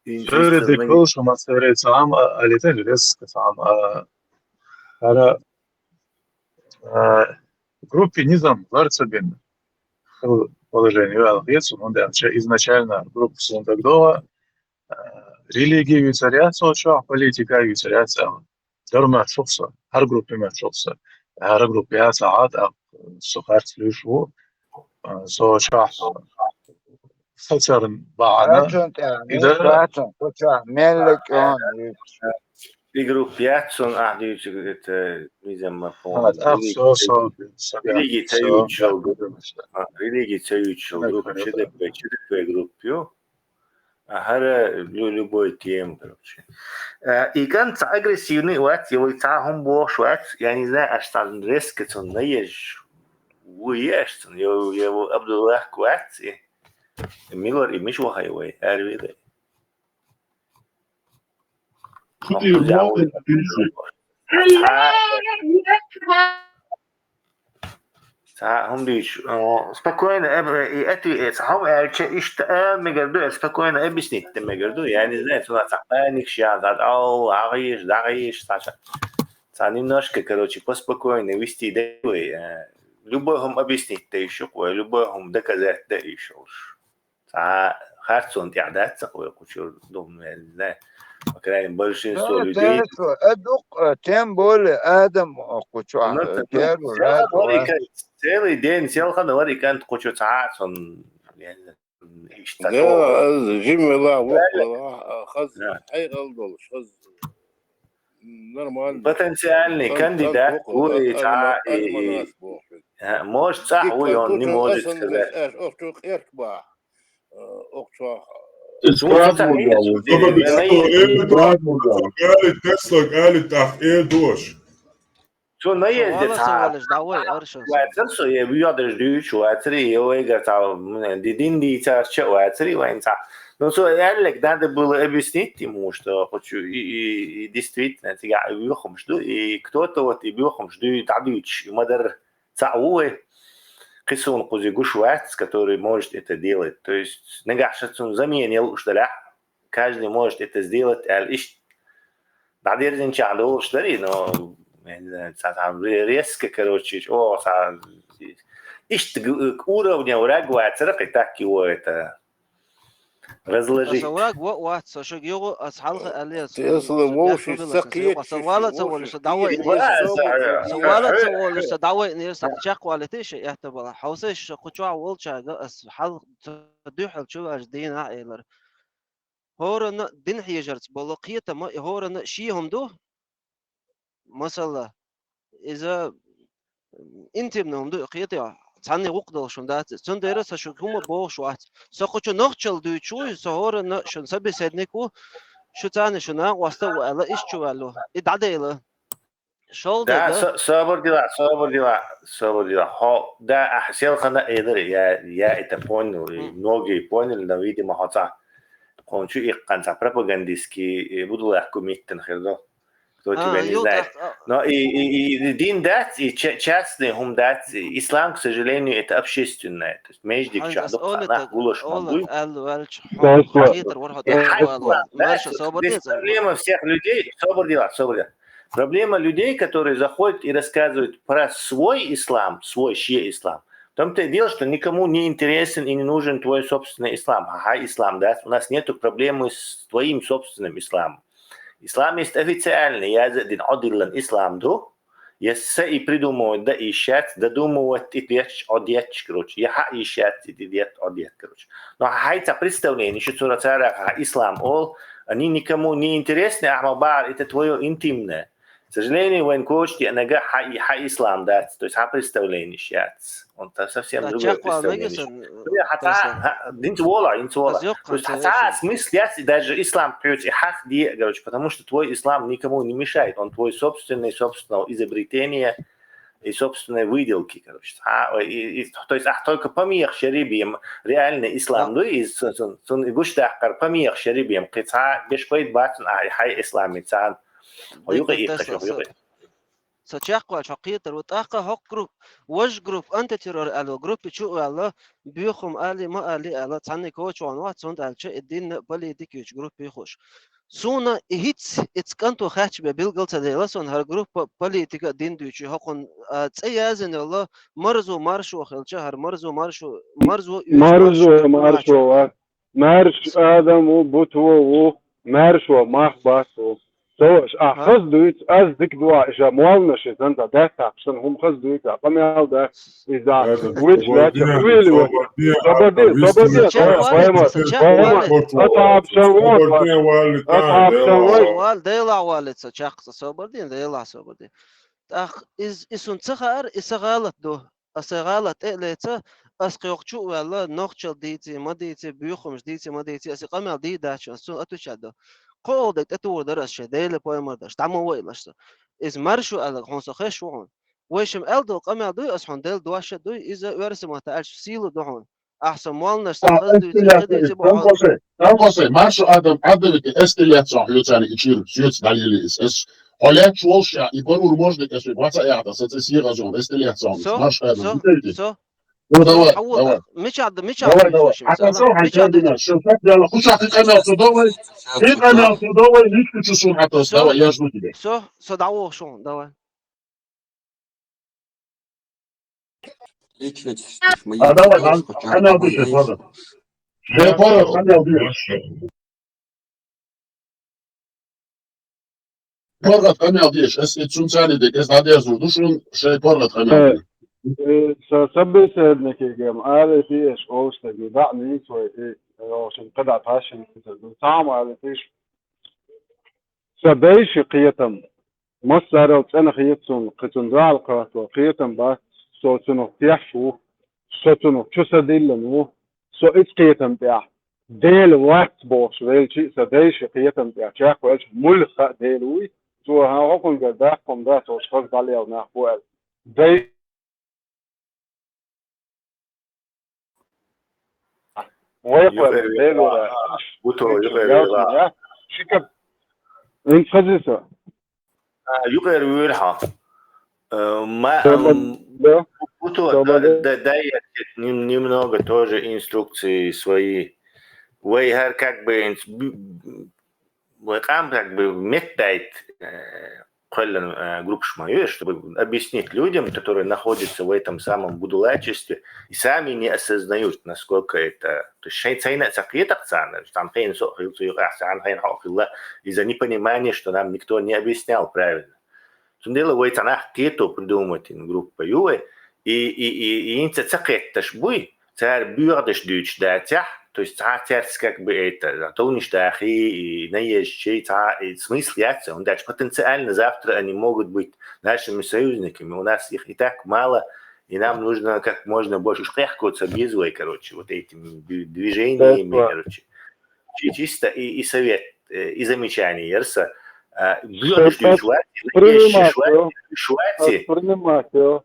Церан дика хуьлуш, ма церан цхьа а, а, летел резко цхьа а, а, хӀара, а, группе низам лар ца бина. Хила положение ю аьлла хета суна, хӀунда аьлча изначально группа суна дагадогӀа, а, религи юьйцур яц цу чохь, политика юьйцур яц аьлла. Дора моьттуш ю со, хӀара группе моьттуш ю со. ХӀара группе яц, а, тӀаккха со харц луьйш ву, а, цу чохь хацарна бахьана. Ацун тӀехь, и дара. Ацун, кху чохь мелла кӀион юьйцуш. И группа яц суна ахь дуьйцург, это, мизам ма помню. А, тӀаккха со, со, со, религи ца юьйцуш йолу группа. А, религи ца юьйцуш йолу группа, ЧДП, ЧДП группа ю. А хӀара лю-, любой тема, короче. А, и кӀант цхьа агрессивный вац, я вай цхьа хӀума бохуш вац, я не знаю, аш цхьа резко цунна наезжа ву еш цунна, я, я ву Абдуллах вац, и Милар и миш вахай вай, арвида. Цхьа, цхьа хӀума дуьйцу, э, спокойно, э, и отве-, э, цхьа хӀума аьлча, иштта ала мегар ду, э, спокойно объяснить де мегар ду. Я не знаю, цунах цхьа паникаш ян, цхьа, ау, агӀийш, дагӀийш, цхьа, цхьа немножко, короче, поспокойнее вести де вай, э, любой хӀума объяснить де йиш ю-кх вай, любой хӀума доказать де йиш йолуш. Цхьа харцонна тӀехь дац ца кхой кхучуьра, думаю, я не знаю. По крайней мере, большинство людей. Э, дукха, э, тем более адам, э, кхучу, ну, э, первый раз, селхан вара и кан-, целый день селхан вара и кӀант кхучу цхьа а цунна, я не знаю, иштта. Да, аз жима велахь, воккха велахь, а, хаза, хьекъал долуш, хаза нормально. Потенциальный кандидат ву и цхьа, и, и, может, цхьа ву, и он не может сказать. Аш охчу къерк бахь. Э, окху чохь. Цу наезде цхьа вацар со, я вуьйхьадерш дуьйцуш вацари, я вайгара цхьа, м, ди-, дин дийцарча а вацари вайн цхьа. Ну, со аьлларг надо было объяснить ему, что хочу и, и, и действительно, цигахь и боьхамаш ду, и кто-то вот и боьхамаш ду, и дӀадуьйцуш, и ма-дарра. Цхьаъ ву вай, кхин суна кхуза гуш вац, который может это делать. То есть нагахь ша цунна замена ян лууш далахь, каждый может это сделать аьлла, иштта дӀадерзинчохь долуш дарий, но, я не знаю, цхьа, цхьа ре-, резко, короче, о, цхьа, иштта г-, уровне враг вацара, и так его это разложить. Аса враг вац, со шуьга юха аса хьалха аьлла, аса вовшашца кхеташ, аса вала ца волуш, аса дӀавайнера, аса вала ца волуш, аса дӀавайнера, аса чекхвалийта ша, эхта бала. Хьовсийша, ша кху чохь волчаьрга аса хьалха ца дуьхьал чу ваьлча дийна а элира. ХӀоранна дин хьежарца болу кхетам, и хӀоранна шен хӀума ду, масала, иза интимный хӀума ду и кхетам, цхьанне гӀуллакх долуш хӀума дац иза. Цундела сан шуьга хӀума бохуш вац. Со кху чу нохчалла дуьйцуш вуй, со хӀоранна шун собеседник ву, шу царна шун накъост а ву аьлла, иштта чу ваьлла. И дӀадайла. ШолгӀа дерг. Да, со-, собар дила, собар дила, собар дила. Хьо, да, ахь селхана а элира, я, я это понял, и многие поняли, но, видимо, хьо цхьа кхунчу иккханца пропагандистский, э, будулахку миттан хир ду. Кто тебя не знает. Но и, и, и дин дац, и ча-, частный хӀума дац, и ислам, к сожалению, это общественное. То есть между чохь ду цхьа нах гулаш ма буй. Проблема всех людей, собар дила, собар дила. Проблема людей, которые заходят и рассказывают про свой ислам, свой шиа ислам. В том-то и дело, что никому не интересен и не нужен твой собственный ислам. Ага, ислам, да? У нас нету проблемы с твоим собственным исламом. Ислам есть официальный, я за один, один ислам ду. Я са и придумывать да и щас, додумывать и деш, одеш, короче. Я ха и щас, и дет, одет, короче. Но хьайца представление, что цура цара ха ислам ол, они никому не интересны, ахма бар, это твоё интимное. К сожалению, вайн кочти нага ха и ха ислам дац, то есть ха представление щас. Он там совсем другое представление. Динца вола, динца вола. То есть ха смысл яц, и даже ислам пьёт и хах де, короче, потому что твой ислам никому не мешает, он твой собственный, собственного изобретения и собственной выделки, короче. А, и, и, то есть, ах, только помех шерибием, реальный ислам, ну, и сон, сон, сон и гуштахкар помех шерибием, кыца беш пайд бацун, а, хай ислам, и цан. Ой, юкъа и кашо, юкъа. Со чекхваьлча хьо кхетар ву, тӀаккха хӀокху групп, важа групп, антитеррор аьлла, группа чу а ваьлла, боьхам али, ма али аьлла, цхьанне коча ван вац, цунна аьлча и динна политика юьйцу группа хуш. Суна и хӀинца, эцу кӀанто хаьттича бен билггал ца делла суна хӀара группа, политика а дин дуьйцу хӀокхунна, а, цӀе яздина йолу марзо маршо хилча, хӀара марзо маршо, марзо уьйцу маршо, маршо маршо вац. Маьрша Адам ву, Буто ву, маьршо мах бац ву. Со аша, ахь хаза дуьйцу, ас дика ду ахь, иша молланаш и санна, даьттахь санна хӀума хаза дуьйцу, ахь къамел дац, иза вуьйцу лаьттах хуьйла ву. Собар де, собар де, Паймар, Паймар, аса хьабшан вон, аса хьабшан вон. Вала, Делахь валлица, чаккхе ца собар дина, Делахь собар дина. ТӀаккха иза, и суна ца хаьара, и сан гӀалат ду. Ас сайн гӀалат тӀе а леца, ас кхин хӀокху чу а ваьлла, нохчалла дийций, ма дийций, буьйхамаш дийций, ма дийций, ас и къамел дийр дац шуна, ас цунна отвечать до. КхоалгӀа дерг тӀетухур дара ас шайн Делан, Пайхамаран дашца, дӀа ма ваийлаш со. Иза маршо аьлларг хьуна со хезаш ву хьуна. Вай шимма аьлла долу къамел дуй, ас хьуна делла дош а дуй, иза оьрсийн маттахь аьлча сила ду хьуна. Ахь со молланаш сан хаза дуьйцу, хаза дуьйцу бохьу. Маршо Адам, Ӏадда вити, эс тӀе леццахь хьоьцарна и чуьра, соьца дӀалели иза. Ас хьо лаьтташ волуш а, и барур можно, ас вай баца а яхьа, сан цӀе сехьа зон, эс тӀе леццахь, маршо Адам, вити. Ну, давай, давай. Мичахь да, мичахь да, мичахь да, мичахь да. Хьан со хьан чардина, шо сак дала, хуша хи къамел со давай. Хи къамел со давай, ничку чу сун хьатас, давай, я жду тебя. Со, со дӀавоху шуна, давай. Личность, а давай, хьан, хьан ябуьйту, ладно. Шен пара, хьан ябуьйту. ПаргӀат къамел деш, ас и цунцани дерг, ас дӀадерзур ду шуна, шайн паргӀат къамел деш. Э, со собеседникега ма ала дезаш, олуш дерг, дӀа а нийса вай, и, э, шен кхидӀа тхьашшина ца ду. Цхьа а ма ала дезаш. Сан дайши кхетам. Массарал цӀена хета суна, кхин цунна дуьхьал кхетам бац, со цунах теш ву, со цунах чу са диллина ву, со иза кхетам тӀехь, Дела вац бохуш велчи а, сан дайши кхетам тӀехь чекхвелча, муьлха хаьа Дела вуй, цо хьан хӀокхунгара даккхам дац, оцу хаза дӀалела нах бу аьлла. Дай Вай Юкъера хьоьлу, вела Делора, Буто, юкъера вела. Шикар. Инца хазиса. А, юкъера вуьйла хьо. Э, ма-, Собар-, м, да. Буто, Собар-, да, да, дай я тебе нем-, немного тоже инструкции свои. Вай хӀара как бы инс-, б-, вай къам как бы метта дайта, э, кхоьллина, э, группаш ма ю, чтобы объяснить людям, которые находятся в этом самом будулайчестве и сами не осознают, насколько это, то есть шайн цайна а ца кхетахь царна, цхьана хенахь со а хилла, цу юкъахь цхьана хенахь хьо а хилла, из-за непонимания, что нам никто не объяснял правильно. Цундела вай цхьа нах кхето придумать йина группа ю вай, и, и, и, и хӀинца ца кхетташ буй, цара боьхадеш дуьйцуш дацахь, то есть цхьа цаьрца как бы это, товнаш дахий, и наезжий, цхьа, и смысл яц, хӀунда аьлча потенциально завтра они могут быть нашими союзниками. У нас их и так мало, и нам нужно как можно больше. Уж къехкоца беза вай, короче, вот этими ду-, движениями, короче. Чи-, чисто и, и совет, э, и замечание яра сан. А, боьхадеш дуьйцуш вац, наезжий вац, вац.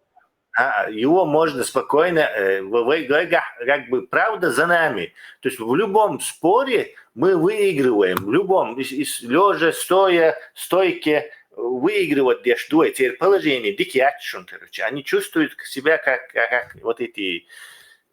А, его можно спокойно, э, в-, в-, в-, как бы, правда за нами. То есть в любом споре мы выигрываем, в любом, и с-, и с-, лёжа, стоя, стойке, э, выигрывать деш ду вай, церан положение дика яц шуна, короче. Они чувствуют себя как, как, как вот эти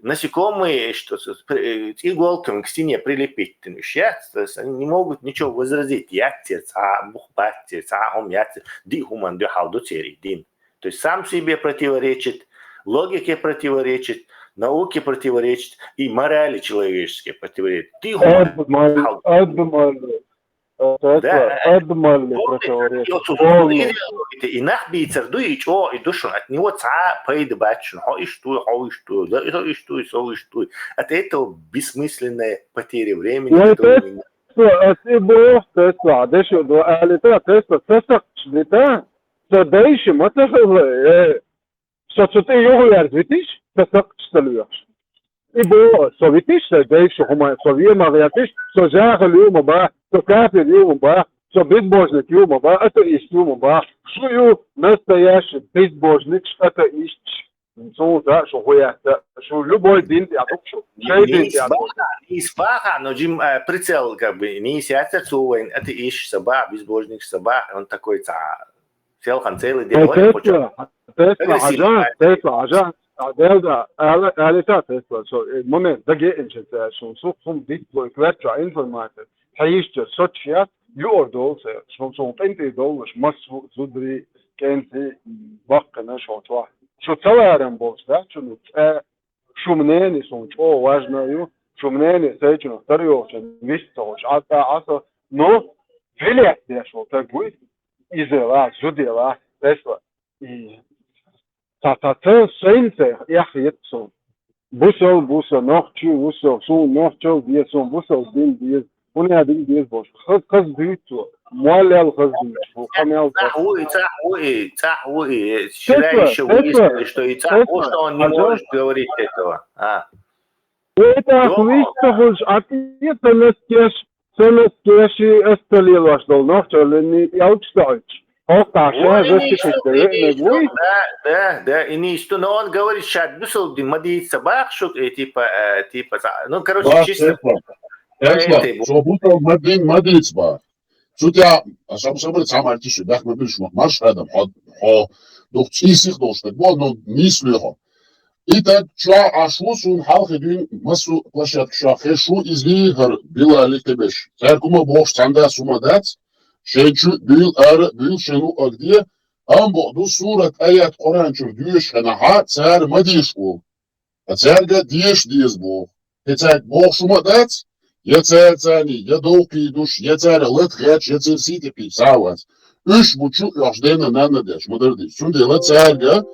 насекомые, что с-, с-, при-, э, иголками к стене прилепить, то есть, то есть они не могут ничего возразить, яц церан цхьа а бух, бац церан цхьа а хӀума, яц, диъ хӀуманна дуьхьал ду церан и дин. То есть сам себе противоречит, логике противоречит, науке противоречит и морали человеческой противоречит. Ты Адмал, адмал, э, это, да, адмал противоречит. Полный. И нах бийцар ду, и чӀогӀа и ду шуна, от него цхьа а пайда бац шуна. Хьо иштта вуй, хьо иштта вуй, да, хьо иштта вуй, со иштта вуй. От этого бессмысленная потеря времени, которую мы Тесла, ас и боху, Тесла, дешо до алита, Тесла, ца сакхча дита, ца дайши ма ца хила, э, со цу тӀе юхаверза витиш, ца сакхча ца лоьхуш. И боху, со витиш, ца дайши хӀума, со вема гӀертиш, со жахал ю ма бах, со кафир ю ма бах, со безбожник ю ма бах, атеист ю ма бах. Шу ю настоящий безбожник, атеист. Цунца шу хӀун яц, шу любой дин тӀехь ду шу. Шайн дин тӀехь ду. Нийса баха, но Джим, э, прицел, как бы, нийса яцара цо вайн атеист ца бах, безбожник ца бах, он такой цхьа селхан целый день. Тесла, Тесла, хьажа, Тесла, хьажа. А, Делда, ала, алита Тесла, со, э, момент, даге инчен цаьршун, су, сум, дит, твой, квет, ча, информация. Хьаишча, сочи яц, юар долу церан, шу суна къинтӀера долуш, массо а зударий, кӀентий баккхина шо чохь. Шу ца ларам болуш дац шуна цӀа, шу мнение суна чӀогӀа важна ю, шу мнение сайчунах тара йолчун вист ца хуьлуш, Ӏа цӀа Ӏа со, но, вилет деш волу таг вуй, иза ла, зуда ла, тесла. И Ца, ца, ца, шайна цех эхь хета суна. Бусал, буса, нохчи, вусал, суна нохчал деза, суна бусал дин деза, хӀунда дин деза бохуш. Хаз, хаз дуьйцу, моллел хаз дуьйцу, къамел хаз. ЦӀахь ву и, цӀахь ву и, цӀахь ву и, шира Тесла, иша ву Тесла, иша, что и цӀахь ву, Тесла, что он не Хьажа. Может говорить этого. А. Вай тӀаккха Йо. Вист ца хуьлуш, а тӀе ца наскеш, Сан ас кеши ас ца лелош долу нохчаллин ялчу стаьӀуьйтуш. Хьокхахь ша Вай, застиписта веаниг вуй? Да, да, да, и не исто, но он говорит, ша бусалба дин ма дийца ца баха шуьга, э, типа, э, типа, ца-, ну, короче, Бах, чисто Тесла. Тесла, поэты бу- со бусалба дин ма дийца баха. Цу тӀехь, а, саб-, сабар цхьа мартиш, бах ма бирш, марш адам, хьо, хьо, дух цӀийсих долуш даг, бо, ну, нийслуьй хьо. И так чохь Ӏаш ву, суна хьалхе дуьйна массо а площадкашкахь хезаш ву иза, хӀара Билали кхиберш. Цаьрга хӀума бохуш цхьаьнда а хӀума дац, шайн чу а буьйла, ара а буьйла, шайн луъург де, амма боху ду сурат, аят Къуръан чуьра доьшуш хенахь, цара ма деша олу. Ткъа цаьрга деша деза боху. Хье цаьрга бохуш хӀума а дац, я цара царний, я дов кхийдуш, я цара лата гӀерташ, я церан сий тӀе кхийдаш цхьа а вац. Уьш бу чу оьхуш дена-нанна деш, ма-дарра дийца. Цундела цаьрга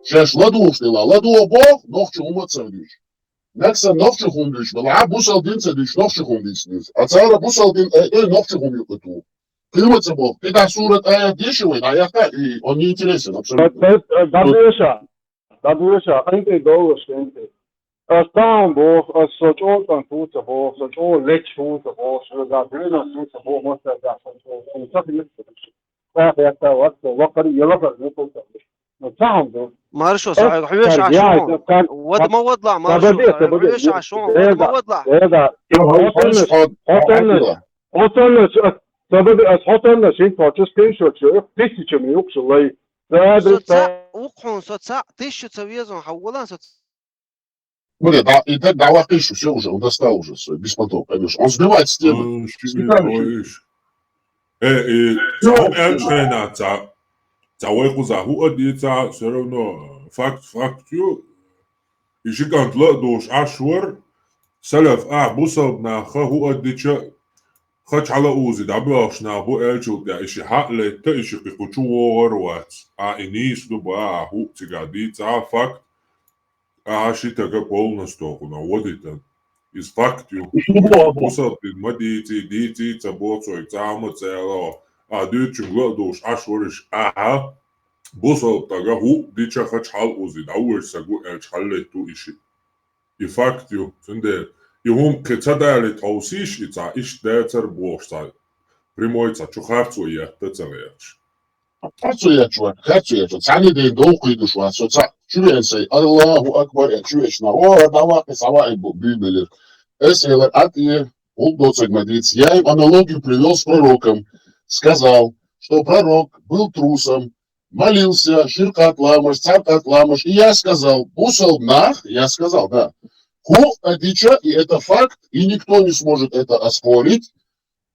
шаьш ладугӀуш дела, ладогӀа боху, нохчо хӀума а ца дуьйцуш. Нагахь санна нохчо хӀума дуьйцуш бала, а бусалба дин ца дуьйцуш, нохчо хӀума дийца деза. А цара бусалба дин, э, э, нохчо хӀума юкъа туху. Кхин ма ца боху, кхидӀа сурат, аят деша вай, дӀаяхха, и он неинтересен абсолютно. Дан, дан, дан деша. ДӀадоьша, къинтӀера долуш, къинтӀера. Ас тахан боху, ас со чӀогӀа цӀант ву ца боху, со чӀогӀа лечча ву ца боху, шуьга дуьйна ву ца боху, масса ца хилла. Сан ца хилла. Сан хетта вац, со лакхара, я лакхара ву ца боху. Ну, ца хьан ду. Маршо, Ас са хьоьга хьоьжуш сан Ӏаш яй, ву. Сан Вад ма вадлахь, Маршо, Сабаде, са хьоьга Сабаде. Хьоьжуш Ӏаш ву, вад ма Эда, вадлахь. Эда. Хьо теннаш, хьо теннаш, хьо теннаш, ас Сабаде, ас хьо теннаш, хӀинца хьо чу скриншот шу, тысячами юкъа шу лай. Со Адреса. Цхьаъ ву хьуна, со цхьаъ тиша ца везун, хьан волан со ц- Смотри, да, и так дӀаваккхийша, всё уже, он достал уже, всё, беспонтово, конечно. Он сбивает с темы. М, ши Специально мин-, ой, ши- иш. Э, и, Всё, цхьа хӀума аьлча хенахь, цхьа, цхьа вай кхузахь хӀуъа дийца, всё равно факт, факт ю. И ши кӀант ла а духуш Ӏаш вара, салаф ахь бусалба нах ха хӀуъа дича, ха чхьала а узи дӀабоьлхуш нах бу аьллачул тӀаьхьа, и ши хьаъ летта, и ши кхин кху чу вогӀар а вац. А, и нийса ду бан, ахь хӀуъа цигахь дийца, факт, ахьа ши тага полностью хьуна водитан. Иза факт ю. Бусалба дин ма дийций, дийций ца боху цо, и цхьа хӀума ца аьлла, ахь дуьйцучуьнга ла а духуш Ӏаш вара иш, ахьа бусалба тага хӀуъа дича ха чхьала узи дӀавоьжуш ца гу аьлча, хьаллетту и ши. И факт ю. Цундела и хӀума кхин ца далийта хьовсийша, и цхьа иштта дацара бохуш цхьа прямой цхьа чу харцо етта ца лераш. Харцо ечу вай, харцо ечу. Цхьаьна ден дов кхийдуш вац. Со цхьаъ чу веана сай, Аллаху Акбар, э, чу веана, о, дӀаваккхи, схьаваийна бу-, буьймелира. Эс элар Ӏа тӀе, гӀуллакх доцург ма дийца. Я им аналогию привёл с пророком. Сказал, что пророк был трусом, молился, ширкъат ламаш, царкъат ламаш. И я сказал, бусалба нах, я сказал, да. ХӀуъа дича, и это факт, и никто не сможет это оспорить.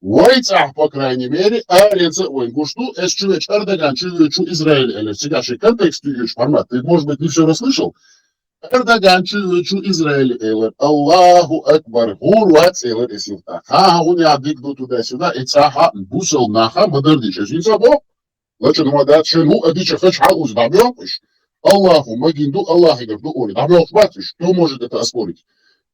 Вай цӀахь, по крайней мере, аренца а вайн гуш ду, эс чу вечу Эрдоган чу воьдучу Израиле элира. Цигахь шен контекст дуьйцуш, формат. Ты, может быть, не всё расслышал? Эрдоган чу воьдучу Израиле элира. Аллаху Акбар. ГӀур вац элира эс юхтӀа. Ха-ха, хӀун яхь дика ду туда-сюда, и цӀахь бусалба наха ма-дарра дийша. Эс хӀинца боху? Лачу нума дац, шен хӀуъа дича ха чхьала узи дӀабоьлхуш. Аллаху магийна ду, Аллахьигара ду олий. ДӀабоьлхуш бац уьш. Кто может это оспорить?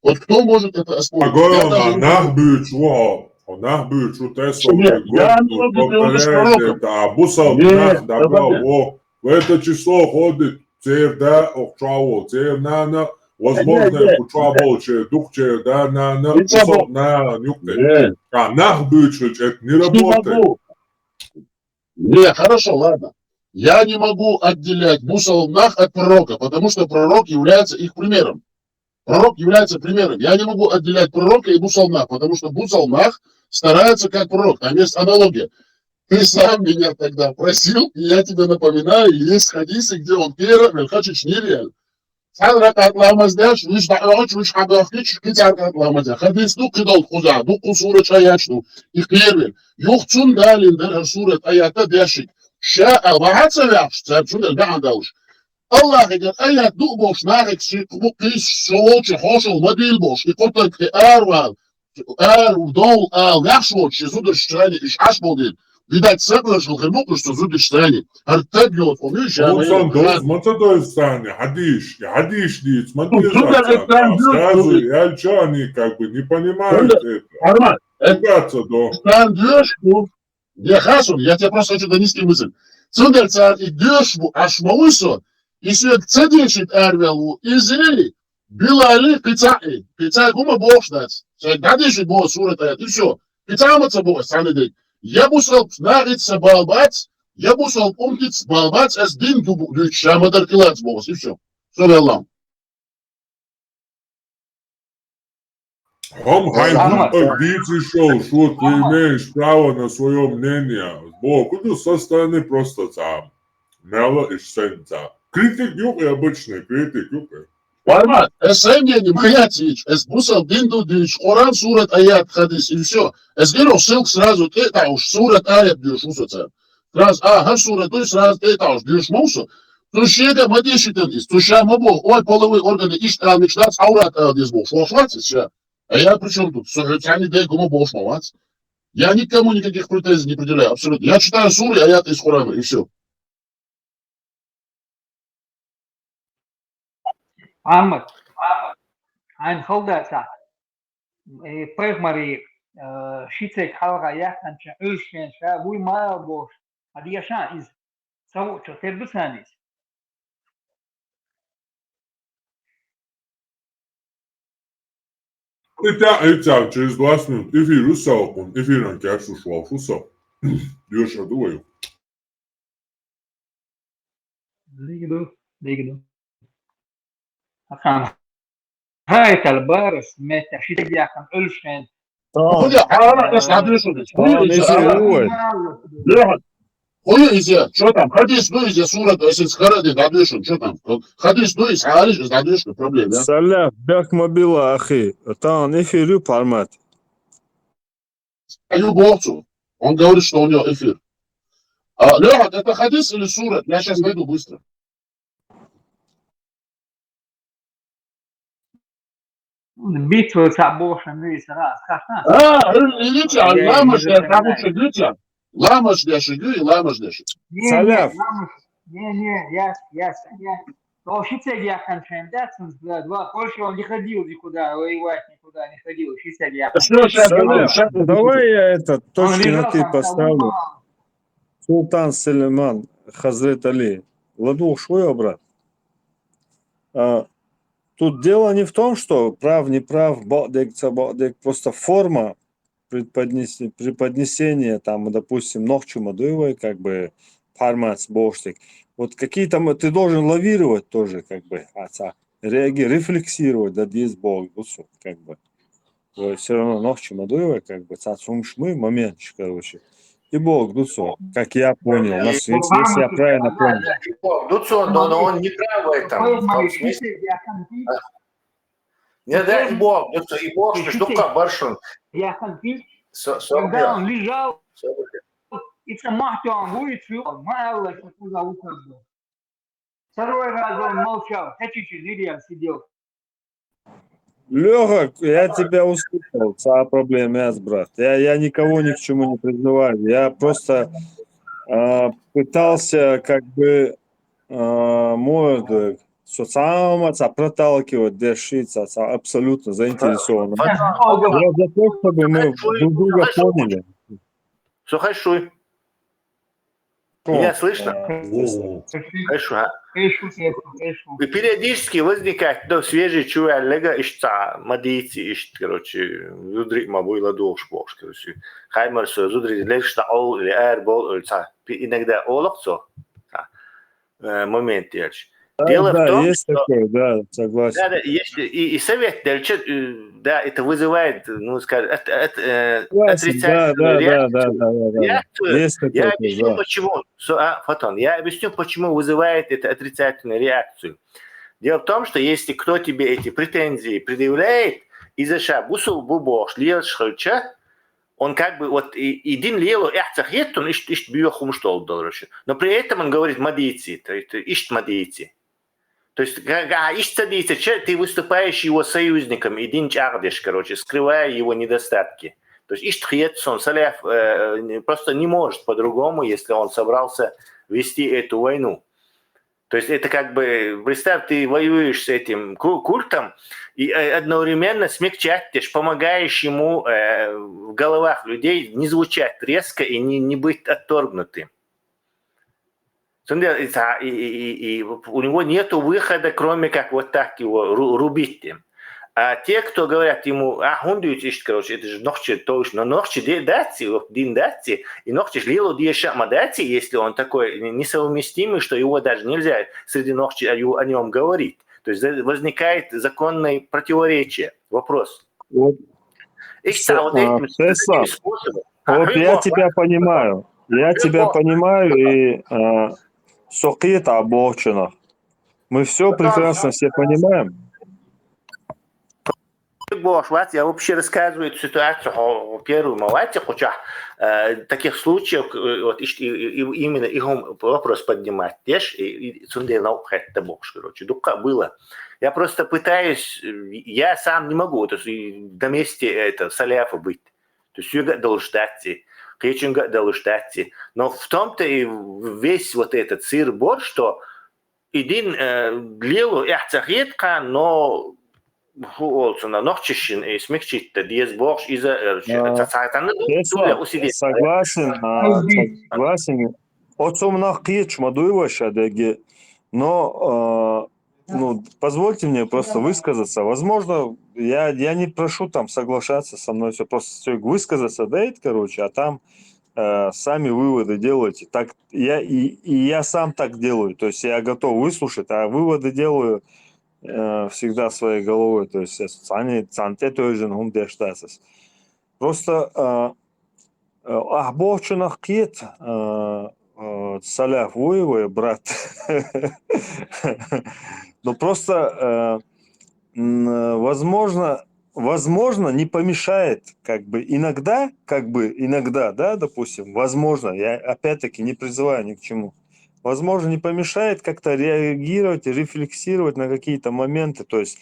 Вот кто может это оспорить? Я даже не могу. Нах буьйцуш ву хьо. Хьо нах буьйцуш ву, тесла ву, я не могу говорить с пророком. Бусалба нах дӀабоьлху. В это число входит церан да, оху чохь волу церан нана, возможно, кху чохь болчеран, дукхачеран да, нана, бусалба нана юкъе. Нах буьйцуш хилча, это не работает. Не, хорошо, ладно. Я не могу отделять бусалба нах от пророка, потому что пророк является их примером. Пророк является примером. Я не могу отделять пророка и бусалба нах, потому что бусалба нах старается как пророк. Там есть аналогия. Ты сам меня тогда просил, и я тебе напоминаю, есть хадисы, где он первый, Мельхачич, нереально. цхьан ракаӀат ламаз деш, вуьш дӀаоьгӀача, вуьш хьадохкича, кхин цхьан ракаӀат ламаз деш. Хадис ду, кхидолу кхузахь, дуккха сурат аят ду. И кхервина. Юха цунна далийна дара хӀара сурат аят дешшиг. Ша а ваха ца ваьхьаш, цара цундела баьхьна далуш. Аллахьигара аят ду а бохуш, нахе ши кху кхийсаш со волчу хьошалла ма дийла бохуш, и кхо таг тӀе аравала, ара довла ала ваьхьаш волчу шен зударшца уьш Ӏаш болу дела, видать, сакъерчалла хир бу-кх уьш цу зударшца. ХӀара таг йоцу хӀума ю ша. Хьуна ма сан йоцу, доза ма ца дойзу царна, хьадийш, и хьадийш дийца ма деза царна. Сразу яьлча они как бы не понимают это. Хьарма, это Угар ца до. Царна доьшу, я хасун, я тебе просто хочу донести мысль. Цундела цара и доьшуш бу, аш ма вуй со, и соьга ца дешийта аравелла ву, иза Билали кхин цхьаъ и, кхин цхьаъ хӀума бохуш дац. Шайга дӀадешийта боху сурат аят, и всё. Кхин цхьаъ ма ца боху ас цхьаьна дерг. Я бусалба нахаца бала бац, я бусалба умматаца бала бац, ас дин ду-, дуьйцуш ша ма-дарра хилац боху ас, и всё. Со веллам. Хьо-м хьайн Ахмад. Гуттар дийца йиш йолуш ву, ты имеешь право на своё мнение. Боху ду со стороны просто цхьа. Мелла иш санна цхьа. Критик ю-кх и, обычный критик ю-кх и. Формат, ас сайн мнение ма яц йийцуш, ас бусалба дин ду дуьйцуш, Къуръан сурат аят хадис, и всё. Ас гиро ссылка сразу тӀе а таӀуш, сурат аят доьшуш ву со царна. Сразу, а, хӀара сурат дуй, сразу тӀе а таӀуш доьшуш ма ву со. Цу шега ма дешийтина иза, цу ша ма боху, ой, половые органы иштта ала мегаш дац, Ӏаврат ала деза бохуш, вохуш вац иза ша. А я при чём тут? Со хьоьца цхьаьна дерг хӀума бохуш ма вац. Я никому никаких претензий не предъявляю, абсолютно. Я читаю суры, аят из Корана, и всё. Ахмад, хьайна хала дацахь, э, пайхамаре, э, ши церг хьалха яьккхинчу Ӏуьллуш хенахь ша вуй ма ала бохуш, хьан дешахь иза? Ца хуучо тера ду царна иза? И тӀаьхьа, и цхьа через двадцать минут эфир ю со, хӀокхунна эфиран кечдеш волуш ву со. Доьшур ду вай? Дика ду, дика ду. Ахьа, хьайкхал барас, меттехь ши церг яьккхина Ӏуьллуш хенахь. Хьуна, хьала, ас дӀадоьшу. Хьуна, иза, хьуна, иза, чё там? Хадис ду иза, сурат, ас иза хара а де дӀадоьшу, чё там? Хадис ду иза, хьалиш, ас дӀадоьшу, проблема, да? Салаф, бехк ма билла, ахи. Тахана эфир ю, Формат. Ю боху цо. Он говорит, что у него эфир. А, Лёха, это хадис или сурат? Я щас найду быстро. Битва цхьаъ бохуш ма вуй, сара ас хаттар. А, ил-, илича, я ламаш не деш, знаю. Ламаш деш, ю, и ламаш деш. Не, не, Салаф. Ламаш, не, не, я, я, я. О, ши церг яьккхина хенахь дац, два, Польша он не ходил никуда, воевать никуда не ходил, ши церг яьккхина. Что щас, Салаф, щас, давай я это, он точки лежал над «и» там, поставлю. Там упал. Султан Сулейман, Хазрет Али, ладугӀуш вуй, брат? А, тут дело не в том, что прав, не прав, бакъдерг, ца бакъдерг, просто форма преподнес-, преподнесения, там, допустим, нохчо ма дуй вай, как бы, Формат бохуш дерг. Вот какие-то м-, ты должен лавировать тоже, как бы, а, ца, реаги-, рефлексировать, да, деза боху, вот, как бы. Вай всё равно нохчо ма дуй вай, как бы, цхьацца хӀумаш ма ю, моменташ, короче. И боху ду со, как я понял, на свете, если я правильно понял. Боху ду со, но, но он не прав в этом, в том смысле. Не, да, и боху ду со, и боху, что дукха баршун. Со, со, когда он лежал, и ца махтён вуй, ма алла, что куда уходил. Второй раз он молчал, Хачичи Зильян сидел. Лёха, я тебя услышал, цхьа проблема яц, брат. Я, я никого ни к чему не призываю. Я просто, а, пытался, как бы, а, может, со цхьа хӀума цхьа проталкивать деш, цхьа, цхьа абсолютно заинтересованный. Я за то, чтобы мы друг друга поняли. Со хешуй. Меня слышно? О, слышно. Хорошо, а? Хорошо, хорошо, хорошо. И периодически возникает, ну, свежий чувал лега, иштта ма дийци, иштта, короче, зударий ма буй ладугӀуш бохуш, короче. Хаймар со зударий легаш дӀа ол или ара бол, или ца. Пи-, иногда олакх цо. Ца. Э, момент дерш. Да, дело в том, есть что такое, да, согласен. Да, да, есть, и, и совет дальше, э, да, это вызывает, ну, скажем, от-, от-, э, согласен, да, отрицательную да, да, реакцию. Да, да, да, да. Реакцию. Есть такое, я объясню, да. Почему. Со-, а, Фотон, я объясню, почему вызывает это отрицательную реакцию. Дело в том, что если кто тебе эти претензии предъявляет, из-за ша бусулба бу бохуш лелаш хилча, он как бы вот и, и дин лело эхь ца хеттун, ишт, ишт био хумуш долу долуш. Но при этом он говорит, ма дийци, то есть ишт ма дийци. То есть, га- га- ишт ца дийцича, ты выступаешь его союзником, и дин чӀагӀдеш, короче, скрывая его недостатки. То есть ишт хет сон, саляф э, не- просто не может по-другому, если он собрался вести эту войну. То есть это как бы, представь, ты воюешь с этим ку- культом, и э, одновременно смягчать, ты ж помогаешь ему э, в головах людей не звучать резко и не, не быть отторгнутым. Цундела и ца- и- и- и- и у него нету выхода, кроме как вот так его ру- рубить им. А те, кто говорят ему, а, хундуйте ишт, короче, это же нохчи точно, но нохчи де- даци, вот дин даци, и нохчи ж лило дешама даци, если он такой не- несовместимый, что его даже нельзя среди нохчи о, о нем говорить. То есть за- возникает законное противоречие, вопрос. Вот, Ишта вот а, этим, с Тесла, этим способом. Вот я Ахуй, тебя понимаю. Я тебя понимаю и э, сокъет обочинах. Мы все прекрасно все понимаем. Бохуш вац, я вообще рассказываю эту ситуацию, хо- первый ма вац, хоча э, таких случаев, э, вот ишт- и- и- и- именно их он вопрос поднимать, деш, и, и цундела нау хетта бохуш, короче, дукха было. Я просто пытаюсь, э, я сам не могу, то есть и на месте это, саляфа быть. То есть юга долуш даци, кечунга долуш даци. Но в том-то и весь вот этот сыр-бор, что и дин э, лело эхь ца хет кхана, но ху олцуна нохчишин и смягчить-то дез бохуш из-за э, А, ца- ца- ца- ну, Тесла, туля усидеть. согласен, а, согласен. Оцу нах кхеташ ма дуй ваша деги. Но э, ну, позвольте мне просто высказаться. Возможно, я, я не прошу там соглашаться со мной, все просто всё, высказаться дайте, короче, а там э, сами выводы делайте. Так я и, и я сам так делаю. То есть я готов выслушать, а выводы делаю э, всегда своей головой. То есть я сани цанте тоже, ну, где что. Просто э, э, ахбохчунах кхет э, э, саляф вуй, вуй, брат. Ну, просто э, м, э, возможно, возможно, не помешает, как бы иногда, как бы иногда, да, допустим, возможно, я опять-таки не призываю ни к чему, возможно, не помешает как-то реагировать и рефлексировать на какие-то моменты, то есть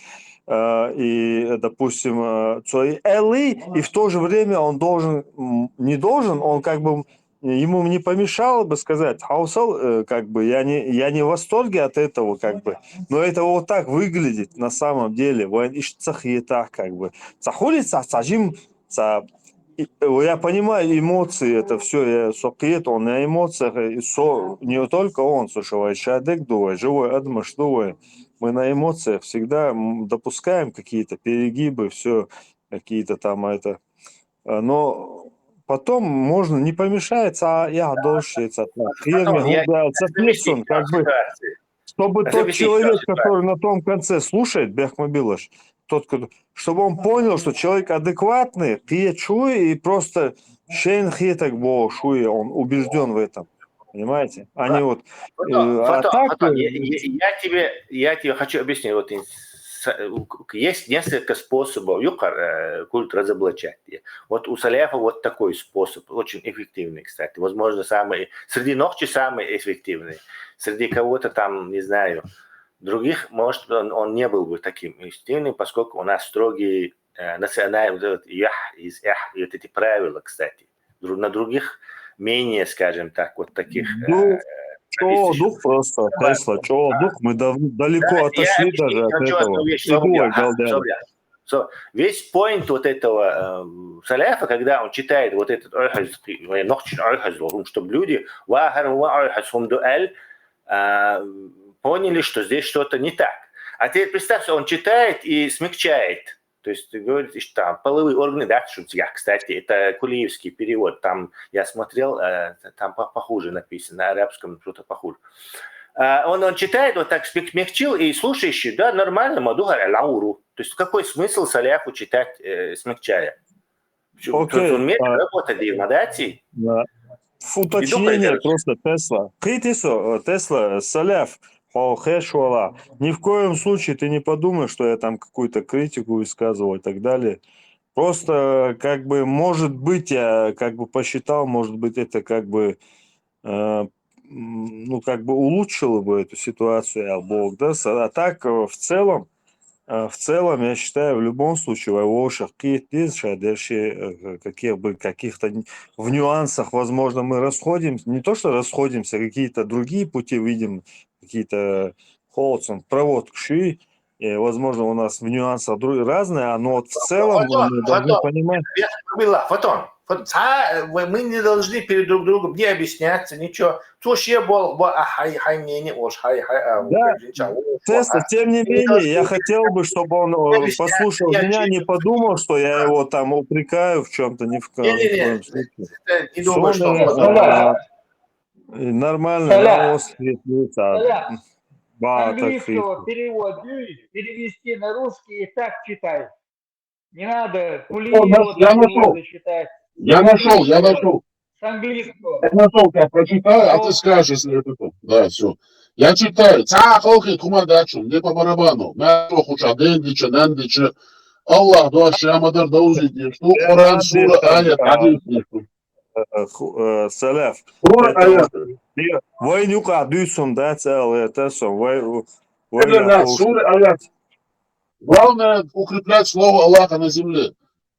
э, и, допустим, э, цой элли, и в то же время он должен, м, не должен, он как бы ему не помешало бы сказать, Хаусал, э, как бы я не, я не в восторге от этого, как бы, но это вот так выглядит на самом деле. Вайн ишт ца хетах, как бы. Ца хули ца, ца жим, ца и- э, я понимаю эмоции, это все, я сокет, он на эмоциях, и со, не только он, слушай, вай шадек дуй, живой адмаш дуй. Мы на эмоциях всегда м, допускаем какие-то перегибы, все, какие-то там это. Э, Но потом можно не помешается, а я дольше это. Херми Потом я- гугал, соответственно, как бы, Ситуации. чтобы Это тот объяснить человек, ситуацию. Который на том конце слушает, Бехмобилаш, тот, кто- чтобы он понял, что человек адекватный, кхечуй и просто шен хетак бо шуй, он убежден в этом. Понимаете? А не вот... Потом, э, а потом, так, потом, э, я, я- я тебе, я тебе хочу объяснить. Вот ин- с- у- к- есть несколько способов юкар э, культ разоблачать. Вот у Саляфа вот такой способ, очень эффективный, кстати. Возможно, самый среди нохчи самый эффективный. Среди кого-то там, не знаю, других, может, он, он не был бы таким эффективным, поскольку у нас строгие э, национальные вот этот ях из эх, и вот эти правила, кстати. Дру- На других менее, скажем так, вот таких... э, Ну, чё дух просто, Тесла, чё дух, мы дав- далеко Да, я отошли объясню, даже от хочу этого. одну вещь, Иду, Сабля, Галдян. Сабля. So, весь point вот этого э, Саляфа, когда он читает вот этот ойхаз, нохчин ойхаз, чтобы люди, вахар ва ойхаз хумду аль, а, поняли, что здесь что-то не так. А теперь представьте, он читает и смягчает. То есть говорит, что там половые органы, да, шуцья, кстати, это кулиевский перевод, там я смотрел, э, там по- похуже написано, на арабском что-то похуже. А он, он читает, вот так смягчил, и слушающий, да, нормально, мадуха лауру. То есть какой смысл Саляфу читать, э, смягчая? Чё, Окей, он умеет а, работать, и надо идти. Да. Уточнение короче. Просто, Тесла. Кхетий со, э, Тесла, Саляф, по хешвала. Ни в коем случае ты не подумай, что я там какую-то критику высказывал и так далее. Просто, как бы, может быть, я как бы посчитал, может быть, это как бы, э, м, ну, как бы улучшило бы эту ситуацию, я Бог, да, с- а так, э, в целом, э, в целом, я считаю, в любом случае, вообще, какие-то, э, каких бы, каких-то н- в нюансах, возможно, мы расходимся, не то, что расходимся, какие-то другие пути видим, какие-то холодцем, проводкши, э, возможно, у нас в нюансах друг- разные, но вот в целом мы должны понимать. Фотон, Фотон, мы не должны перед друг другом не объясняться, ничего. Слушай, я был, был, а, хай, хай, мнение, уж, хай, хай, а, Да, естественно, тем не менее, я хотел бы, чтобы он э, послушал меня, не подумал, что я его там упрекаю в чем-то, ни в коем случае. Не думаю, что... Нормально, Английского перевод перевести на русский и так читай. Не надо я нашел. Я нашел, я нашел. С английского. Я нашел, я прочитаю, а ты скажешь, если это то. Да, все. Я читаю. Цахохи кумадачу, мне по барабану. Мя хуча дендича, нандича. Аллах дуа шамадар даузит, что Коран, сура, аят, хадис. Салаф. Сура, аят. Вай нюка дюйсун, да, цел это сон. Вай, вай, сура, аят. Главное укреплять слово Аллаха на земле,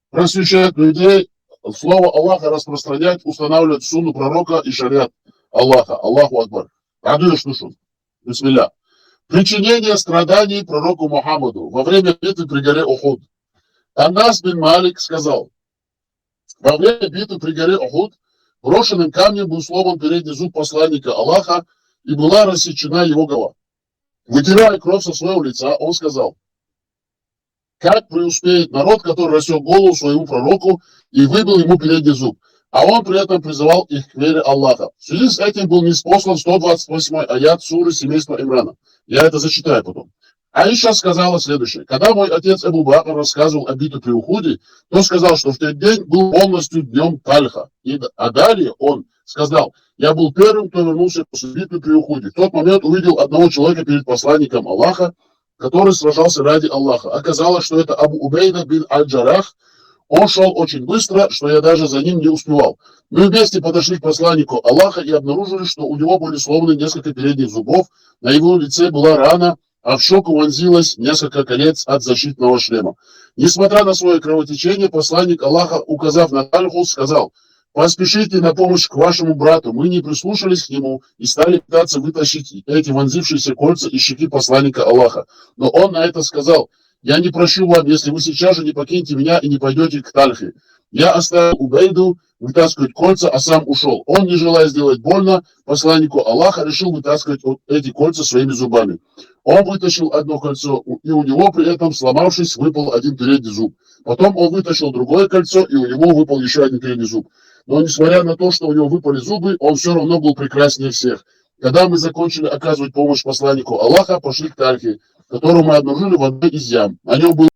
просвещать людей, слово Аллаха распространять, устанавливать сунну пророка и шариат Аллаха. Аллаху Акбар. Радуешь душу. Бисмилля. Причинение страданий пророку Мухаммаду во время битвы при горе Ухуд. Анас бин Малик сказал: во время битвы при горе Ухуд брошенным камнем был сломан передний зуб посланника Аллаха и была рассечена его голова. Вытирая кровь со своего лица, он сказал: как преуспеет народ, который рассек голову своему пророку и выбил ему передний зуб? А он при этом призывал их к вере Аллаха. В связи с этим был ниспослан сто двадцать восьмой аят суры семейства Имрана. Я это зачитаю потом. Аиша сказала следующее. Когда мой отец Абу Бакр рассказывал о битве при Ухуде, то сказал, что в тот день был полностью днем Тальха. И, а далее он сказал: я был первым, кто вернулся после битвы при Ухуде. В тот момент увидел одного человека перед посланником Аллаха, который сражался ради Аллаха. Оказалось, что это Абу Убейда бин Аль-Джарах. Он шел очень быстро, что я даже за ним не успевал. Мы вместе подошли к посланнику Аллаха и обнаружили, что у него были сломаны несколько передних зубов, на его лице была рана, а в щеку вонзилось несколько колец от защитного шлема. Несмотря на свое кровотечение, посланник Аллаха, указав на Тальху, сказал: поспешите на помощь к вашему брату. Мы не прислушались к нему и стали пытаться вытащить эти вонзившиеся кольца из щеки посланника Аллаха. Но он на это сказал: я не прощу вам, если вы сейчас же не покинете меня и не пойдете к Тальхе. Я оставил Убейду вытаскивать кольца, а сам ушел. Он, не желая сделать больно посланнику Аллаха, решил вытаскивать эти кольца своими зубами. Он вытащил одно кольцо, и у него при этом, сломавшись, выпал один передний зуб. Потом он вытащил другое кольцо, и у него выпал еще один передний зуб. Но несмотря на то, что у него выпали зубы, он все равно был прекраснее всех. Когда мы закончили оказывать помощь посланнику Аллаха, пошли к Тальхе, которого мы обнаружили в одной из ям. На нем был